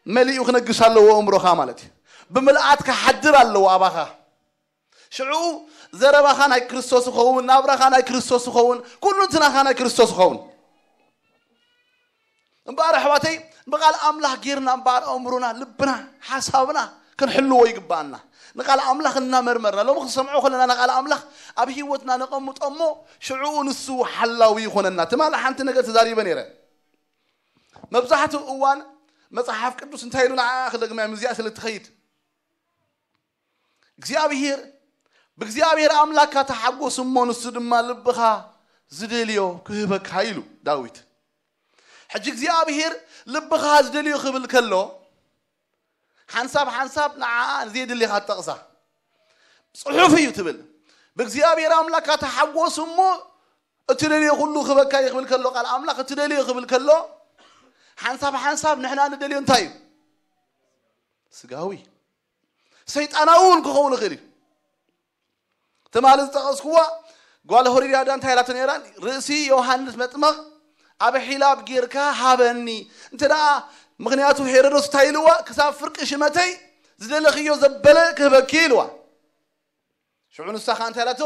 መሊኡ ክነግስ ኣለዎ ኣእምሮኻ ማለት እዩ። ብምልኣት ክሓድር ኣለዎ ኣባኻ። ሽዑ ዘረባኻ ናይ ክርስቶስ ይኸውን፣ ናብራኻ ናይ ክርስቶስ ይኸውን፣ ኩሉ እንትናኻ ናይ ክርስቶስ ይኸውን። እምበኣር ኣሕዋተይ ብቓል ኣምላኽ ጌርና እምበኣር ኣእምሮና፣ ልብና፣ ሓሳብና ክንሕልዎ ይግባኣና። ንቓል ኣምላኽ እናመርመርና ሎሚ ክንሰምዖ ከለና ንቓል ኣምላኽ ኣብ ህይወትና ነቐምጦ እሞ ሽዕኡ ንሱ ሓላዊ ይኾነና። ትማሊ ሓንቲ ነገር ተዛሪበ ነይረ። መብዛሕትኡ እዋን መጽሓፍ ቅዱስ እንታይ ኢሉ ንዓ ክደግማ እዚኣ ስለ እትኸይድ እግዚኣብሔር ብእግዚኣብሔር ኣምላክካ ተሓጎስ እሞ ንሱ ድማ ልብኻ ዝደልዮ ክህበካ ኢሉ ዳዊት። ሕጂ እግዚኣብሔር ልብኻ ዝደልዮ ክብል ከሎ ሓንሳብ ሓንሳብ ንዓ ንዘይድልኻ ትጠቕሳ ጽሑፍ እዩ ትብል። ብእግዚኣብሔር ኣምላክካ ተሓጎስ እሞ እትደልዮ ኩሉ ክህበካ እዩ ክብል ከሎ ቃል ኣምላኽ እትደልዮ ክብል ከሎ ሓንሳብ ሓንሳብ ንሕና ንደልዮ እንታይ እዩ? ስጋዊ ሰይጣናዊ እውን ክኸውን ይኽእል እዩ። ትማሊ ዝጠቐስኩዋ ጓል ሆሪዳዳ እንታይ ኢላቶ ነይራ? ርእሲ ዮሃንስ መጥመቕ ኣብ ሒላብ ጌርካ ሃበኒ እንተ ደኣ ምኽንያቱ ሄሮዶስ እንታይ ኢልዋ? ክሳብ ፍርቂ ሽመተይ ዝደለኽዮ ዘበለ ክህበኪ ኢልዋ። ሽዑ ንሳ ኸዓ እንታይ ኢላቶ?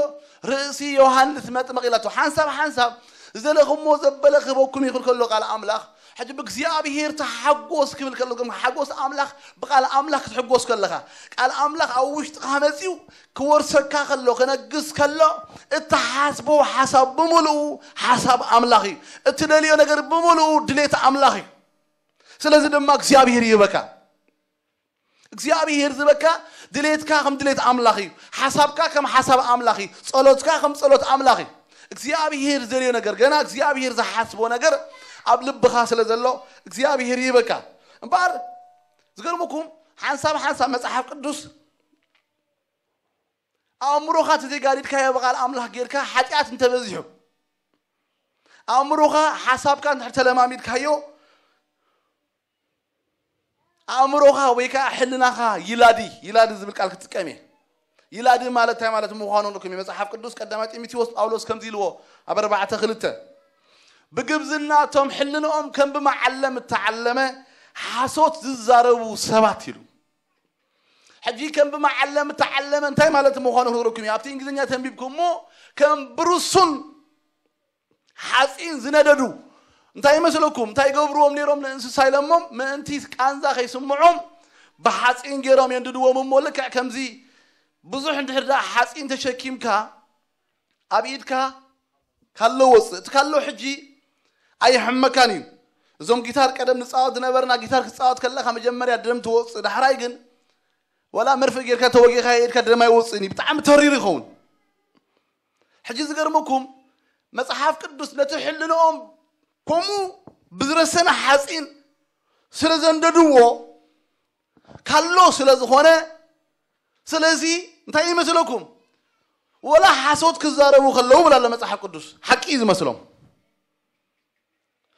ርእሲ ዮሃንስ መጥመቕ ኢላቶ። ሓንሳብ ሓንሳብ ዝደለኽሞ ዘበለ ክህበኩም ይኽእል ከሎ ቃል ኣምላኽ ሕጂ ብእግዚኣብሔር ተሓጎስ ክብል ከሎ ግን ሓጎስ ኣምላኽ ብቃል ኣምላኽ ክትሕጎስ ከለኻ ቃል ኣምላኽ ኣብ ውሽጥኻ መፂኡ ክወርሰካ ከሎ ክነግስ ከሎ እትሓስቦ ሓሳብ ብምልኡ ሓሳብ ኣምላኽ እዩ። እትደልዮ ነገር ብምልኡ ድሌት ኣምላኽ እዩ። ስለዚ ድማ እግዚኣብሔር ይህበካ። እግዚኣብሔር ዝበካ ድሌትካ ከም ድሌት ኣምላኽ እዩ። ሓሳብካ ከም ሓሳብ ኣምላኽ እዩ። ጸሎትካ ከም ጸሎት ኣምላኽ እዩ። እግዚኣብሔር ዘልዮ ነገር ገና እግዚኣብሔር ዝሓስቦ ነገር ኣብ ልብኻ ስለ ዘሎ እግዚኣብሔር ይህበካ። እምበኣር ዝገርመኩም ሓንሳብ ሓንሳብ መጽሓፍ ቅዱስ ኣእምሮኻ ተዘይጋዲድካዮ ብቓል ኣምላኽ ጌርካ ሓጢኣት እንተበዚሑ ኣእምሮኻ ሓሳብካ እንድሕር ተለማሚድካዮ ኣእምሮኻ ወይ ከዓ ሕልናኻ ይላዲ። ይላዲ ዝብል ቃል ክትጥቀም እየ። ይላዲ ማለት እንታይ ማለት ምዃኑ ንኩም መጽሓፍ ቅዱስ ቀዳማይ ጢሞቴዎስ ጳውሎስ ከምዚ ኢልዎ ኣብ ኣርባዕተ ክልተ ብግብዝና እቶም ሕልንኦም ከም ብመዓለም እተዓለመ ሓሶት ዝዛረቡ ሰባት ኢሉ። ሕጂ ከም ብመዓለም እተዓለመ እንታይ ማለት ምዃኑ ክነግረኩም እየ። ኣብቲ እንግሊዝኛ ተንቢብኩሞ ከም ብርሱን ሓፂን ዝነደዱ እንታይ ይመስለኩም? እንታይ ይገብርዎም ነይሮም? ንእንስሳ ኢሎሞም ምእንቲ ቃንዛ ከይስምዖም ብሓፂን ገይሮም የንድድዎም። እሞ ልክዕ ከምዚ ብዙሕ እንድሕር ደኣ ሓፂን ተሸኪምካ ኣብ ኢድካ ካሎ ወፅእ እቲ ካሎ ሕጂ ኣይሕመካን እዩ። እዞም ጊታር ቀደም ንፃወት ዝነበርና ጊታር ክፃወት ከለካ መጀመርያ ደም ትወፅእ፣ ዳሕራይ ግን ወላ መርፍእ ጌርካ ተወጊኻ ኢድካ ደም ኣይወፅእን እዩ። ብጣዕሚ ተሪር ይኸውን። ሕጂ ዝገርመኩም መጽሓፍ ቅዱስ ነቲ ሕልንኦም ከምኡ ብዝረሰነ ሓፂን ስለ ዘንደድዎ ካሎ ስለ ዝኾነ ስለዚ እንታይ ይመስለኩም? ወላ ሓሶት ክዛረቡ ከለዉ ብላ ኣሎ መጽሓፍ ቅዱስ ሓቂ እዩ ዝመስሎም።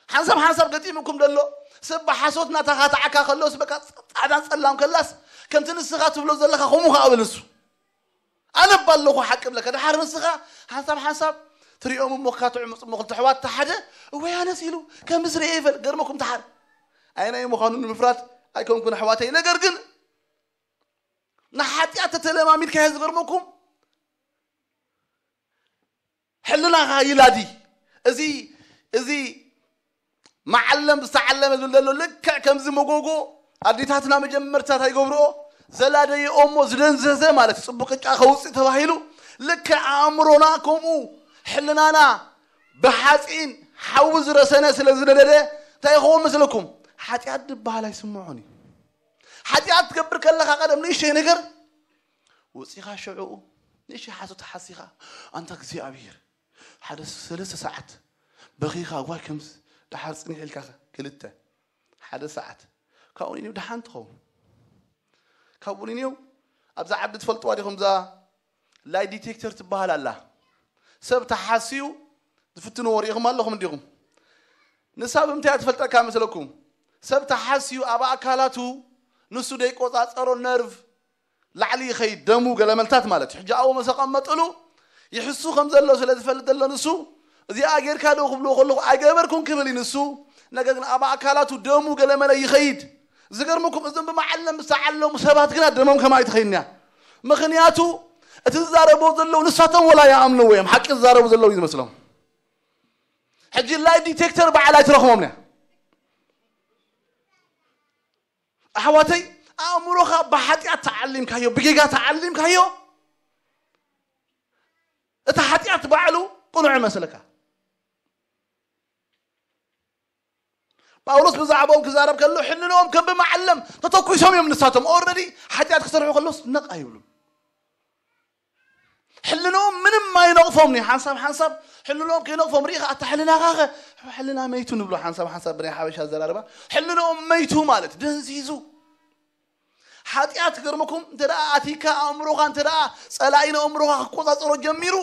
ሓንሳብ ሓንሳብ ገጢምኩም ደሎ ሰብ ብሓሶት እናተኻትዓካ ከሎስ በቃ ጻዕዳን ጸላም ከላስ ከምቲ ንስኻ ትብሎ ዘለኻ ከምኡ ከኣ በል ንሱ። ኣነ እባ ኣለኹ ሓቂ እብለካ። ደሓር ንስኻ ሓንሳብ ሓንሳብ ትሪኦም እሞ ካትዕምፅ እሞ ክልተ ኣሕዋት ሓደ እወይ ኣነስ ኢሉ ከምዚ ርኤ ይፈል ገርመኩም። ደሓር ኣይናይ ምዃኑ ንምፍራድ ኣይኮንኩን ኣሕዋተይ። ነገር ግን ንሓጢኣት ተተለማሚድካዮ ዝገርመኩም ሕልናኻ ይላዲ። እዚ እዚ መዓለም ዝተዓለመ ዝብል ዘሎ ልክዕ ከምዚ መጎጎ ኣዴታትና መጀመርታ እንታይ ይገብርኦ? ዘላደየኦ እሞ ዝደንዘዘ ማለት እዩ። ጽቡቕ ቅጫ ከውፅእ ተባሂሉ ልክዕ ኣእምሮና ከምኡ ሕልናና ብሓፂን ሓዊ ዝረሰነ ስለ ዝነደደ እንታይ ይኸውን መስለኩም? ሓጢኣት ዝበሃል ኣይስምዖን እዩ። ሓጢኣት ትገብር ከለኻ ቀደም ንእሽተይ ነገር ወፂኻ ሽዕኡ ንእሽተይ ሓሶት ሓሲኻ ኣንታ እግዚኣብሔር ሓደ ሰለስተ ሰዓት በኺኻ ዋይ ከምዚ ደሓር ፅኒሕ ኢልካ ክልተ ሓደ ሰዓት ካብኡ ንዩ ደሓን ትኸውን። ካብኡ ንዩ ኣብዛ ዓዲ ትፈልጥዋ ዲኹም? እዛ ላይ ዲቴክተር ትበሃል ኣላ። ሰብ ተሓስዩ ዝፍትንዎ ሪኢኹም ኣለኹም እንዲኹም? ንሳ ብምንታይ ትፈልጠካ መስለኩም? ሰብ ተሓስዩ ኣብ ኣካላቱ ንሱ ደይቆጻጸሮ ነርቭ ላዕሊ ይኸይድ ደሙ ገለመልታት ማለት እዩ። ሕጂ ኣብኡ መሰቐመጥሉ ይሕሱ ከም ዘሎ ስለ ዝፈልጥ ዘሎ ንሱ እዚኣ ጌርካ ዶ ክብልዎ ከለኹ ኣይገበርኩን ክብል እዩ ንሱ። ነገር ግን ኣብ ኣካላቱ ደሙ ገለመለ ይኸይድ። ዝገርምኩም እዞም ብመዓለም ዝተዓለሙ ሰባት ግና ደሞም ከማይ ትኸይድንያ። ምኽንያቱ እቲ ዝዛረብዎ ዘለዉ ንሳቶም ወላ ይኣምንዎ እዮም። ሓቂ ዝዛረቡ ዘለዉ እዩ ዝመስሎም። ሕጂ ላይ ዲቴክተር በዓል ኣይትረኽቦም እያ። ኣሕዋተይ ኣእምሮኻ ብሓጢኣት ተዓሊምካዮ ብጌጋ ተዓሊምካዮ እቲ ሓጢኣት ባዕሉ ቅኑዕ ይመስለካ። ጳውሎስ ብዛዕባኦም ክዛረብ ከሎ ሕልንኦም ከም ብመዓለም ተተኩሶም እዮም። ንሳቶም ኦረዲ ሓጢኣት ክሰርሑ ከሎስ ነቕ ኣይብሉ። ሕልንኦም ምንም ኣይነቕፎም ኒ ሓንሳብ ሓንሳብ ሕልንኦም ከይነቕፎም ርኢኻ ኣታ ሕልናኻ ኸ ሕልና መይቱ ንብሎ ሓንሳብ ሓንሳብ ብናይ ሓበሻ ኣዘራርባ ሕልንኦም መይቱ ማለት ደንዚዙ። ሓጢኣት ክገርመኩም እንተ ደኣ ኣቲካ ኣእምሮኻ እንተ ደኣ ጸላኢ ንኣእምሮኻ ክቆጻጸሮ ጀሚሩ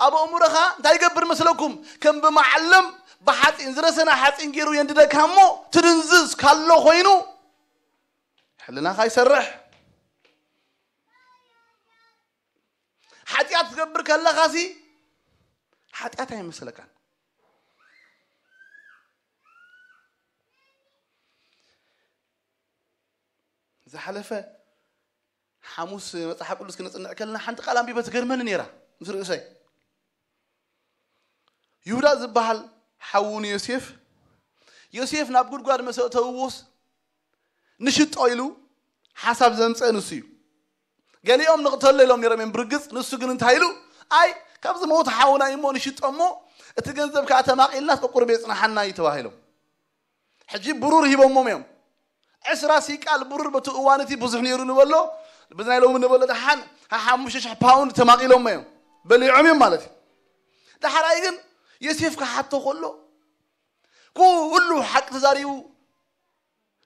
ኣብ ኣእምሮኻ እንታይ ይገብር መስለኩም? ከም ብመዓለም ብሓጺን ዝረሰነ ሓጺን ገይሩ የንድደካ እሞ ትድንዝዝ ካሎ ኮይኑ ሕልናኻ ይሰርሕ። ሓጢኣት ትገብር ከለኻሲ ሓጢኣት ኣይመስለካን። ዝሓለፈ ሓሙስ መጽሓፍ ቅዱስ ክነጽንዕ ከለና ሓንቲ ቃል ኣንቢበ ትገርመኒ ነይራ ምስ ርእሰይ። ይሁዳ ዝበሃል ሓዉ ንዮሴፍ ዮሴፍ ናብ ጉድጓድ መሰእተውዎስ ንሽጦ ኢሉ ሓሳብ ዘምፀ ንሱ እዩ። ገሊኦም ንቕተሎ ኢሎም ነይሮም እዮም ብርግፅ። ንሱ ግን እንታይ ኢሉ? ኣይ ካብዚ መውት ሓውና እዩ እሞ ንሽጦ እሞ እቲ ገንዘብ ከዓ ተማቒልናስ ቅቁር ቤት ፅናሓና እዩ ተባሂሎም። ሕጂ ብሩር ሂቦሞም እዮም። ዕስራ ሲቃል ብሩር በቲ እዋን እቲ ብዙሕ ነይሩ ንበሎ ብናይ ሎሚ ንበሎ ደሓን ሓሙሽተ ሽሕ ፓውንድ ተማቒሎሞ እዮም። በሊዖም እዮም ማለት እዩ። ዳሕራይ ግን ዮሴፍ ክሓቶ ከሎ ኩሉ ሓቂ ተዛሪቡ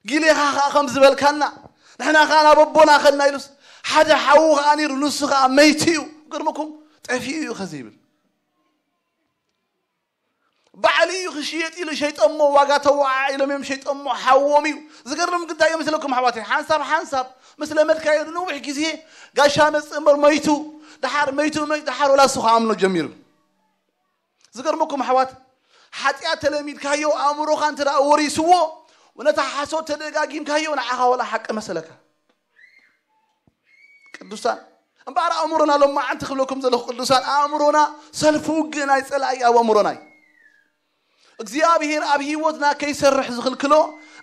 ጊሌኻ ከዓ ከም ዝበልካና ንሕና ከዓ ናብ ኣቦና ኸድና ኢሉስ ሓደ ሓዉ ከዓ ነይሩ ንሱ ከዓ መይቲ እዩ። ገርመኩም ጠፊኡ እዩ ከዚ ይብል ባዕሉ እዩ ክሽየጥ ኢሉ ሸይጠሞ ዋጋ ተወዓዒሎም እዮም ሸይጠሞ ሓዎም እዩ። ዝገርም ግንታይ እዮም ስለኩም ኣሕዋተይ ሓንሳብ ሓንሳብ ምስ ለመድካዮ ንነዊሕ ግዜ ጋሻ መፅእ እምበር መይቱ ደሓር መይቱ መይቱ ደሓር ወላ እሱ ክኣምኖ ጀሚሩ። ዝገርመኩም ኣሕዋት ሓጢኣት ተለሚድካዮ ኣእምሮኻ እንተ ደኣ ወሪስዎ ነታ ሓሶት ተደጋጊምካዮ ንዓኻ ወላ ሓቂ መሰለካ። ቅዱሳን እምበኣር ኣእምሮና ሎማዓንቲ ክብለኩም ዘለኹ ቅዱሳን ኣእምሮና ሰልፊ ውግእ ናይ ፀላኢ ኣብ ኣእምሮና እዩ። እግዚኣብሔር ኣብ ህይወትና ከይሰርሕ ዝኽልክሎ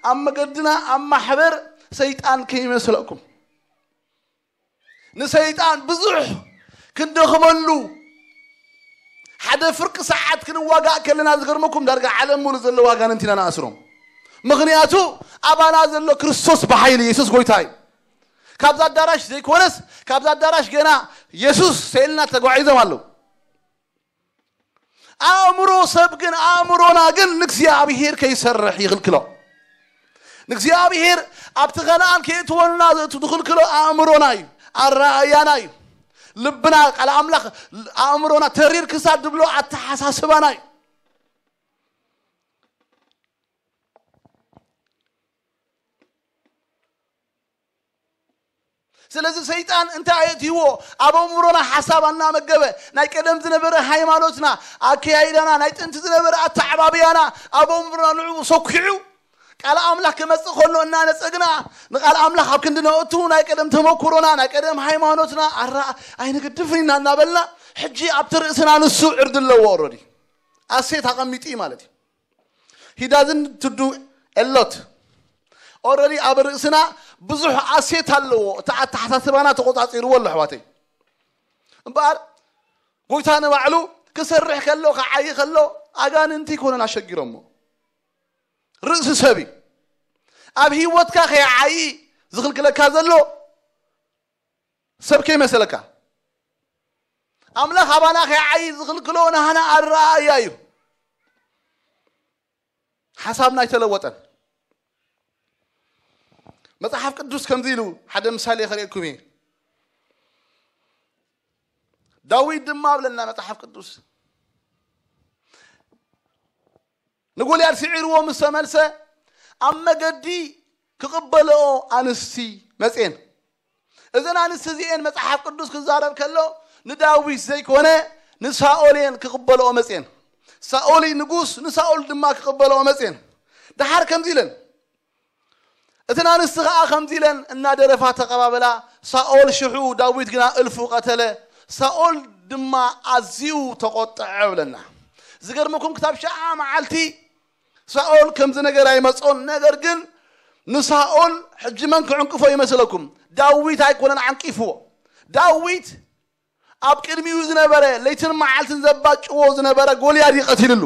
ኣብ መገድና ኣብ ማሕበር ሰይጣን ከይመስለኩም። ንሰይጣን ብዙሕ ክንደኽመሉ ሓደ ፍርቂ ሰዓት ክንዋጋእ ከለና ዝገርመኩም ዳርጋ ዓለም ሙሉ ዘለዉ ኣጋንንት ኢና ንኣስሮም። ምኽንያቱ ኣባና ዘሎ ክርስቶስ ብሓይሊ የሱስ ጎይታ እዩ። ካብዛ ኣዳራሽ ዘይኮነስ ካብዛ ኣዳራሽ ገና የሱስ ሰይልና ተጓዒዞም ኣለዉ። ኣእምሮ ሰብ ግን ኣእምሮና ግን ንእግዚኣብሔር ከይሰርሕ ይኽልክሎ። ንእግዚኣብሔር ኣብቲ ከነኣን ከየእትወና ዝኽልክሎ ኣእምሮና እዩ፣ ኣረኣእያና እዩ። ልብና ቃል ኣምላኽ ኣእምሮና ተሪር ክሳድ ድብሎ ኣተሓሳስባና እዩ። ስለዚ ሰይጣን እንታይ ኣየእትይዎ? ኣብ ኣእምሮና ሓሳብ ኣናመገበ፣ ናይ ቀደም ዝነበረ ሃይማኖትና፣ ኣከያይዳና፣ ናይ ጥንቲ ዝነበረ ኣተዓባብያና ኣብ ኣእምሮና ንዕኡ ሰኪዑ፣ ቃል ኣምላኽ ክመጽእ ከሎ እናነጸግና፣ ንቃል ኣምላኽ ኣብ ክንዲ ነእቱ፣ ናይ ቀደም ተመኩሮና፣ ናይ ቀደም ሃይማኖትና ኣራ ኣይንገድፍን ኢና እናበልና፣ ሕጂ ኣብቲ ርእስና ንሱ ዕርዲ ኣለዎ። ኦረዲ ኣሴት ኣቐሚጡ እዩ ማለት እዩ። He doesn't to do a lot. ኦረዲ ኣብ ርእስና ብዙሕ ኣሴት ኣለዎ። እቲ ኣተሓሳስባና ተቆጻጺርዎ ኣሎ ኣሕዋተይ። እምበኣር ጎይታ ንባዕሉ ክሰርሕ ከሎ፣ ክዓይ ከሎ፣ ኣጋንንቲ ይኮነን ኣሸጊሮሞ። ርእሲ ሰብ እዩ። ኣብ ህይወትካ ከይዓይ ዝኽልክለካ ዘሎ ሰብ ከይመሰለካ። ኣምላኽ ኣባና ከይዓይ ዝኽልክሎ ናህና ኣረኣእያ እዩ። ሓሳብና ኣይተለወጠን። መጽሓፍ ቅዱስ ከምዚ ኢሉ ሓደ ምሳሌ ከርእየኩም እየ። ዳዊት ድማ ኣብለና መጽሓፍ ቅዱስ ንጎልያድ ስዒርዎ ምስ ተመልሰ ኣብ መገዲ ክቕበልኦ ኣንስቲ መጽኤን። እዘን ኣንስቲ እዚኤን መጽሓፍ ቅዱስ ክዛረብ ከሎ ንዳዊት ዘይኮነ ንሳኦል እየን ክቕበልኦ መጽኤን። ሳኦል እዩ ንጉስ፣ ንሳኦል ድማ ክቕበልኦ መጽኤን። ደሓር ከምዚ ኢለን እተን ኣንስቲ ኸዓ ከምዚ ኢለን እናደረፋ ተቐባበላ። ሳኦል ሽሑ ዳዊት ግና እልፉ ቀተለ፣ ሳኦል ድማ ኣዝዩ ተቖጥዐ ብለና። ዝገርመኩም ክሳብ ሸዓ መዓልቲ ሳኦል ከምዚ ነገር ኣይመጾን። ነገር ግን ንሳኦል ሕጂ መን ክዕንቅፎ ይመስለኩም? ዳዊት ኣይኮነን ዓንቂፍዎ። ዳዊት ኣብ ቅድሚኡ ዝነበረ ለይትን መዓልትን ዘባጭዎ ዝነበረ ጎልያድ እዩ ቀቲልሉ።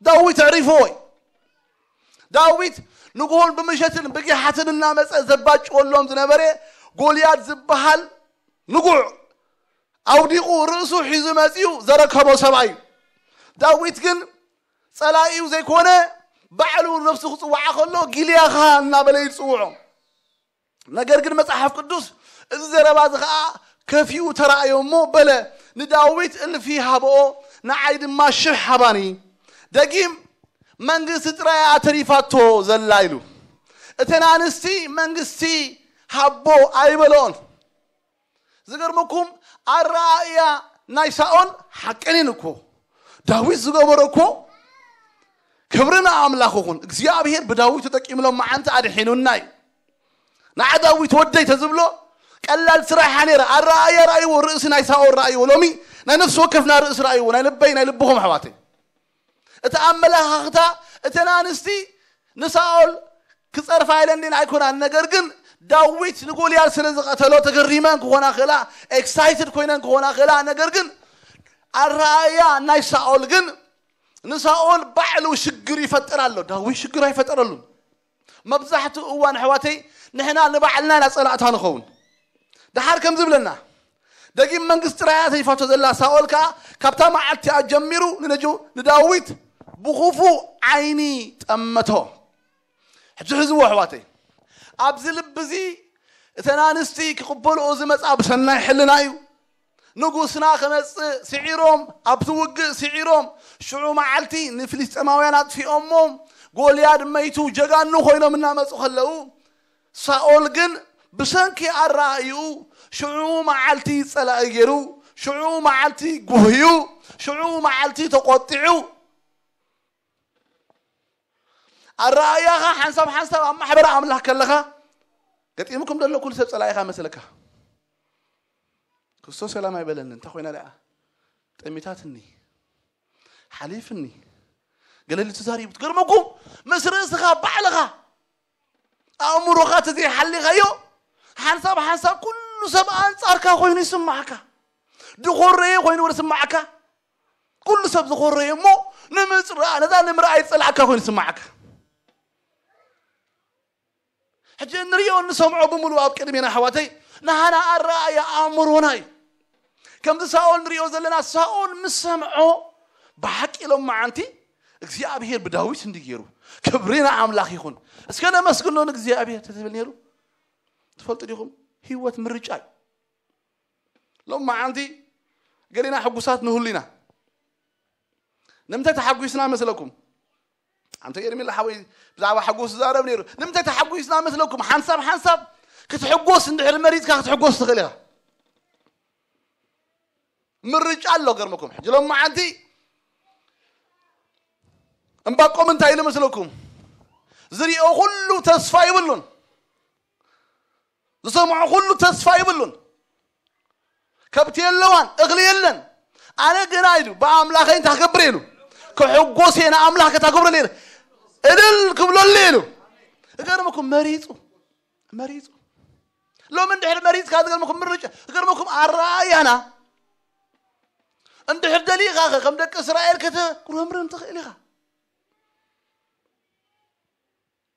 ዳዊት ኣዕሪፍዎ እዩ። ዳዊት ንግሆን ብምሸትን ብጊሓትን እናመጸ ዘባጭወሎም ዝነበረ ጎልያድ ዝበሃል ንጉዕ ኣውዲቑ ርእሱ ሒዙ መጺኡ ዘረከቦ ሰብኣይ እዩ። ዳዊት ግን ጸላኢኡ ዘይኮነ ባዕሉ ነብሱ ክጽውዓ ከሎ ጊልያኻ እናበለ እዩ ዝጽውዖ። ነገር ግን መጽሓፍ ቅዱስ እዚ ዘረባ እዚ ኸዓ ከፊኡ ተራእዮ እሞ በለ፣ ንዳዊት እልፊ ሃብኦ፣ ንዓይ ድማ ሽሕ ሃባኒ። ደጊም መንግስቲ ጥራይ እያ ተሪፋቶ ዘላ ኢሉ። እተን ኣንስቲ መንግስቲ ሃቦ ኣይበለኦን። ዝገርመኩም ኣረኣእያ ናይ ሳኦል ሓቀኔን እኮ ዳዊት ዝገበሮ እኮ ክብሪ ንኣምላኽ ይኹን። እግዚኣብሔር ብዳዊት ተጠቂምሎም መዓንቲ ኣድሒኑና እዩ። ንዓ ዳዊት ወደይ ተዝብሎ ቀላል ስራሕ ነይረ። ኣረኣእያ ረኣይዎ፣ ርእሲ ናይ ሳኦል ረኣይዎ። ሎሚ ናይ ነፍሲ ወከፍና ርእሲ ረኣይዎ፣ ናይ ልበይ ናይ ልብኹም ኣሕዋተይ። እቲ ኣመለኻኽታ እተን ኣንስቲ ንሳኦል ክጸርፋ ኢለን ድን ኣይኮናን። ነገር ግን ዳዊት ንጎልያድ ስለ ዝቐተሎ ተገሪመን ክኾና ክእላ፣ ኤክሳይትድ ኮይነን ክኾና ክእላ። ነገር ግን ኣረኣእያ ናይ ሳኦል ግን ንሳኦል ባዕሉ ሽግር ይፈጥር ኣሎ። ዳዊት ሽግር ኣይፈጠረሉን። መብዛሕትኡ እዋን ኣሕዋተይ ንሕና ንባዕልና ኢና ጸላእታ ንኸውን። ደሓር ከም ዝብለና ደጊም መንግስቲ ጥራይ እያ ተሪፋቶ ዘላ። ሳኦል ከኣ ካብታ መዓልቲ እያ ጀሚሩ ንነጁ ንዳዊት ብኽፉእ ዓይኒ ጠመቶ። ሕጂ ሕዝዎ ኣሕዋተይ፣ ኣብዚ ልቢ እዚ እተን ኣንስቲ ክቕበልኦ ዝመጻ ብሰናይ ሕልና እዩ። ንጉስና ክመጽእ ስዒሮም፣ ኣብቲ ውግእ ስዒሮም፣ ሽዑ መዓልቲ ንፍልስጤማውያን ኣጥፊኦሞም፣ ጎልያድ መይቱ ጀጋኑ ኮይኖም እናመጹ ከለዉ፣ ሳኦል ግን ብሰንኪ ኣረኣእይኡ ሽዑ መዓልቲ ጸላኢ ገይሩ፣ ሽዑ መዓልቲ ጉህዩ፣ ሽዑ መዓልቲ ተቖጢዑ። ኣረኣእያኻ ሓንሳብ ሓንሳብ ኣብ ማሕበረ ኣምላኽ ከለኻ ገጢሙኩም ዘሎ ኩሉ ሰብ ጸላኢኻ መስለካ። ክርስቶስ ሰላም ኣይበለኒ። እንታይ ኮይና ደኣ? ጠሚታትኒ፣ ሓሊፍኒ፣ ገለ ኢሉ ተዛሪቡ። ትገርመኩም፣ ምስ ርእስኻ ባዕልኻ ኣእምሮኻ ተዘይሓሊኻዮ፣ ሓንሳብ ሓንሳብ ኩሉ ሰብ ኣንጻርካ ኮይኑ ይስማዓካ። ድኾረየ ኮይኑ ዝስማዓካ። ኩሉ ሰብ ዝኾረየ እሞ ንምጽራእ፣ ነዛ ንምርኣይ ዝጸላእካ ኮይኑ ይስማዓካ። ሕጂ እንሪኦ እንሰምዖ ብምሉእ ኣብ ቅድሜና ኣሕዋተይ፣ ናህና ኣረኣእያ ኣእምሮና እዩ። ከምዚ ሳኦል ንሪኦ ዘለና፣ ሳኦል ምስ ሰምዖ፣ ብሓቂ ኢሎም መዓንቲ እግዚኣብሔር ብዳዊት እንዲ ገይሩ፣ ክብሪ ንኣምላኽ ይኹን፣ እስከ ነመስግኖ ንእግዚኣብሔር ተትብል ነይሩ። ትፈልጡ ዲኹም? ህይወት ምርጫ እዩ። ሎም መዓንቲ ገሊና ሕጉሳት ንህሉ ኢና። ንምንታይ ተሓጒስና መስለኩም? ኣንተ ኤርሚላ ሓወይ ብዛዕባ ሓጎስ ዝዛረብ ነይሩ። ንምንታይ ተሓጒስና መስለኩም? ሓንሳብ ሓንሳብ ክትሕጎስ እንድሕር መሪፅካ ክትሕጎስ ትኽእል ኢኻ። ምርጫ ኣሎ። ገርመኩም ሕጂ ሎም መዓንቲ እምባቆም እንታይ ኢሉ መስለኩም? ዝሪኦ ኩሉ ተስፋ ይብሉን፣ ዝሰምዖ ኩሉ ተስፋ ይብሉን። ከብቲ የለዋን፣ እኽሊ የለን። ኣነ ግና ኢሉ ብኣምላኸይ እንታይ ክገብር ኢሉ ክሕጎስ እየ፣ ንኣምላኽ ከታገብረሉ ኢሉ እልል ክብለሉ ኢሉ። እገርመኩም መሪፁ፣ መሪፁ። ሎም እንድሕር መሪፅካ ዝገርመኩም ምርጫ፣ እገርመኩም ኣረኣያና እንድሕር ደሊኻ ከም ደቂ እስራኤል ከተጉረምርም ትኽእል ኢኻ።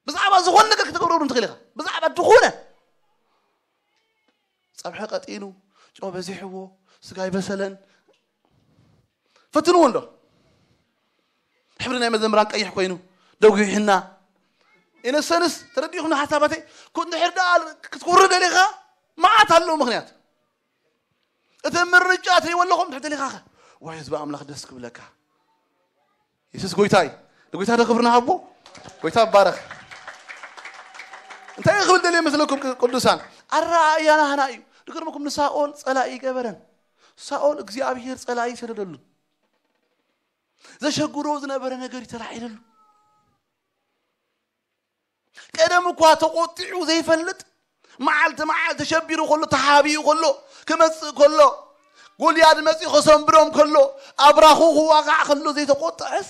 ብዛዕባ ዝኾነ ነገር ክትገብረሉ ትኽእል ኢኻ። ብዛዕባ ዝኾነ ፀብሒ ቀጢኑ፣ ጨው በዚሕዎ፣ ስጋ ይበሰለን። ፈትንዎ እንዶ ሕብሪ ናይ መዘምራን ቀይሕ ኮይኑ ደጒሕና ኢነሰንስ ተረዲኹም ሓሳባተይ። ኩ- እንድሕር ደኣ ክትኩሪ ደሊኻ መዓት ኣለዎ ምኽንያት። እቲ ምርጫ ትሪእዎ ኣለኹም ትሕት ኢልኻ ወይ ህዝቢ ኣምላኽ ደስ ክብለካ። የሱስ ጎይታ እዩ። ንጎይታ ዶ ክብሪ ንሃቦ። ጎይታ ይባረኽ። እንታይ ክብል ደልየ መስለኩም? ቅዱሳን ኣረኣእያና ሃና እዩ። ድገርመኩም ንሳኦል ጸላኢ ይገበረን። ሳኦል እግዚኣብሔር ጸላኢ ይሰደደሉ። ዘሸግሮ ዝነበረ ነገር ይተላዒለሉ። ቀደም እኳ ተቆጢዑ ዘይፈልጥ መዓልቲ መዓልቲ ተሸቢሩ ከሎ ተሓቢኡ ከሎ ክመጽእ ከሎ ጎልያድ መጺኡ ከሰንብሮም ከሎ ኣብራኹ ክዋጋዕ ከሎ ዘይተቆጠዐስ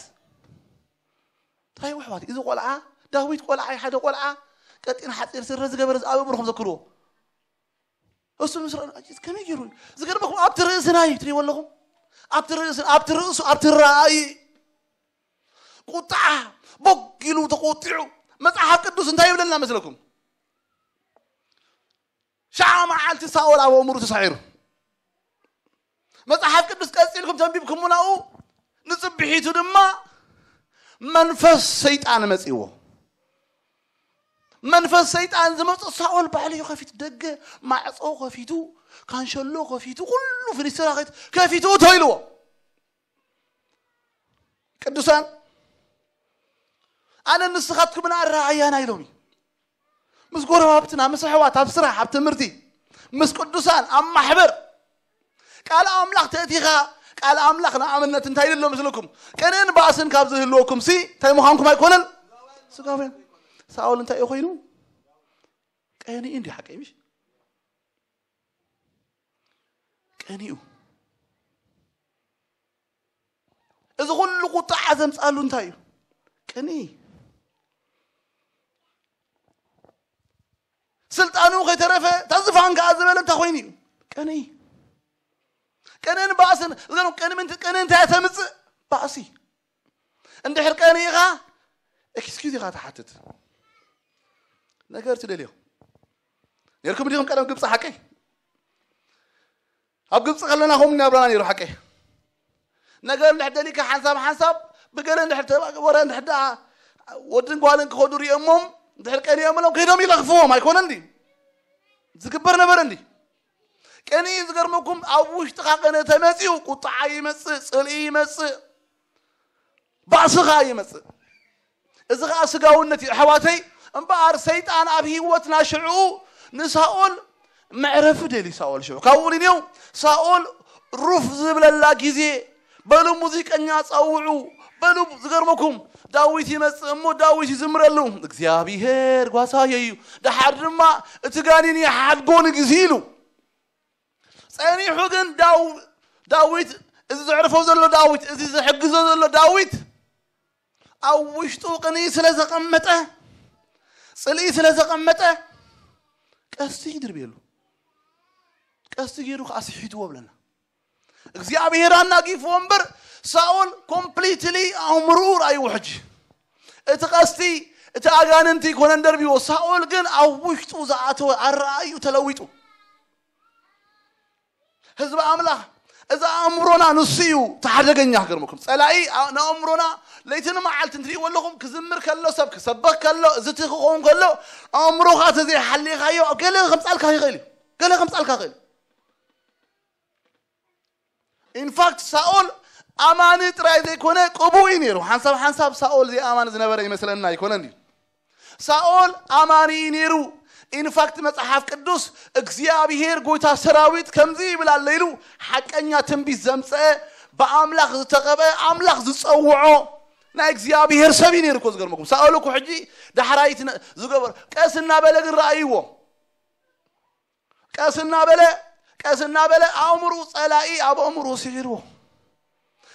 እንታይ ወሕዋት እዚ ቆልዓ ዳዊት ቆልዓ ሓደ ቆልዓ ቀጢን ሓፂር ስረ ዝገበረ ዝኣበብርኹም ዘክርዎ እሱ ምስ ረኣዩ፣ "ኣጂ፣ ከመይ ገይሩ እዩ?" ዝገርመኩም፣ ኣብቲ ርእስና እዩ፣ ትሪእዎ ኣለኹም? ኣብቲ ርእስ-፣ ኣብቲ ርእሱ፣ ኣብቲ ራእይ፣ ቁጥዓ፣ ቦግ ኢሉ ተቆጢዑ። መጽሓፍ ቅዱስ እንታይ ይብለና መስለኩም? ሸዓ መዓልቲ ሳኦል ኣብ ኣእምሩ ተሳዒሩ። መጽሓፍ ቅዱስ ቀጺልኩም ተንቢብኩምናኡ፣ ንጽብሒቱ ድማ መንፈስ ሰይጣን መጺዎ። መንፈስ ሰይጣን ዝመጾ ሳኦል ባዕሉ እዩ ከፊቱ፣ ደገ ማዕጾ ከፊቱ፣ ካንሸሎ ከፊቱ፣ ኩሉ ፍኒስትራ ከፊቱ፣ ከፊቱ እቶ ኢልዎ። ቅዱሳን፣ ኣነ ንስኻትኩምን ኣረኣእያና ኢሎም እዩ። ምስ ጎረባብትና፣ ምስ ኣሕዋት፣ ኣብ ስራሕ፣ ኣብ ትምህርቲ፣ ምስ ቅዱሳን፣ ኣብ ማሕበር፣ ቃል ኣምላኽ ተእቲኻ፣ ቃል ኣምላኽ ንኣብነት እንታይ ኢሉ ኣሎ ምስልኩም? ቅንእን ባእስን ካብ ዝህልወኩም ሲ እንታይ ምዃንኩም ኣይኮነን? ስጋውያን። ሳኦል እንታይ እዩ ኮይኑ? ቀኒኡ እንዲ ሓቀይ ምሽ? ቀኒኡ። እዚ ኩሉ ቁጣዓ ዘምጻሉ እንታይ እዩ? ቅንኢ። ስልጣኑ ከይተረፈ፣ እታ ዝፋን ከኣ ዝበለ እንታይ ኮይኑ እዩ? ቅንኢ። ቅንእን ባእስን፣ እዞም ቅንኢ ምንት-፣ ቅንኢ እንታይ እያ ተምጽእ? ባእሲ። እንድሕር ቀኒእኻ፣ ኤክስኪዩዝ ኢኻ ትሓትት። ነገር ትደልዮ። ነርኩም ዲኹም ቀደም ግብጺ ሓቀይ? ኣብ ግብጺ ከለና ከምኡ ናብራና ነይሩ ሓቀይ። ነገር እንድሕር ደሊካ ሓንሳብ ሓንሳብ ብገለ እንድሕር ተባገ-፣ ወረ እንድሕር ደኣ ወድን ጓልን ክኸዱ ሪኦሞም እንድሕር ቀኒኦምሎም ከይዶም ይለኽፍዎም ኣይኮነን ድዩ? ዝግበር ነበረ እንዲ። ቅንኢ ዝገርመኩም ኣብ ውሽጥኻ ቅንኢ ተመጺኡ ቁጥዓ ይመጽእ፣ ጽልኢ ይመጽእ፣ ባእስኻ ይመጽእ። እዚ ኸኣ ስጋውነት እዩ ኣሕዋተይ። እምበኣር ሰይጣን ኣብ ህይወትና ሽዑ ንሳኦል መዕረፊ ደልዩ ሳኦል ሽዑ። ካብኡ ንኔው ሳኦል ሩፍ ዝብለላ ግዜ በሉ ሙዚቀኛ ጸውዑ፣ በሉ ዝገርመኩም ዳዊት ይመጽእ እሞ ዳዊት ይዝምረሉ። እግዚኣብሔር ጓሳየ እዩ። ደሓር ድማ እቲ ጋኔን ይሓድጎ ንግዜ ኢሉ። ጸኒሑ ግን ዳው-፣ ዳዊት፣ እዚ ዘዕርፎ ዘሎ ዳዊት፣ እዚ ዝሕግዞ ዘሎ ዳዊት፣ ኣብ ውሽጡ ቅንኢ ስለ ዘቐመጠ፣ ጽልኢ ስለ ዘቐመጠ፣ ቀስቲ ይድርብየሉ። ቀስቲ ገይሩ ከኣ ስሒትዎ ብለና። እግዚኣብሔር ኣናጊፍዎ እምበር፣ ሳኦል ኮምፕሊትሊ ኣእምርኡ ርኣይዎ ሕጂ። እቲ ቀስቲ፣ እቲ ኣጋንንቲ ኮነን ደርብዎ። ሳኦል ግን ኣብ ውሽጡ ዝኣተወ ኣረኣእዩ ተለዊጡ። ህዝቢ ኣምላኽ፣ እዚ ኣእምሮና ንሱ እዩ እቲ ሓደገኛ። ክገርመኩም፣ ጸላኢ ኣ-፣ ንኣእምሮና ለይትን መዓልትን ትርእይዎ ኣለኹም። ክዝምር ከሎ፣ ሰብ ክሰበኽ ከሎ፣ እዚ እቲ ክኸውን ከሎ፣ ኣእምሮኻ ተዘይሓሊኻዮ፣ ገለ ከምጻልካ ይኽእል እዩ። ገለ ከምጻልካ ይኽእል እዩ። ኢንፋክት፣ ሳኦል ኣማኒ ጥራይ ዘይኮነ፣ ቅቡእ እዩ ነይሩ። ሓንሳብ ሓንሳብ ሳኦል ዘይኣማኒ ዝነበረ ይመስለና ኣይኮነን ድዩ? ሳኦል ኣማኒ እዩ ነይሩ። ኢንፋክት መጽሓፍ ቅዱስ እግዚኣብሔር ጎይታ ሰራዊት ከምዚ ይብል ኣሎ ኢሉ ሓቀኛ ትንቢት ዘምፀአ ብኣምላኽ ዝተቐበ ኣምላኽ ዝፀውዖ ናይ እግዚኣብሔር ሰብ እዩ ነይሩ እኮ። ዝገርመኩም ሳኦል እኮ ሕጂ ዳሕራይት ዝገበሩ ቀስ እናበለ ግን ረኣይዎ። ቀስ እናበለ ቀስ እናበለ ኣእምሩ ጸላኢ ኣብ ኣእምሩ ስዒርዎ።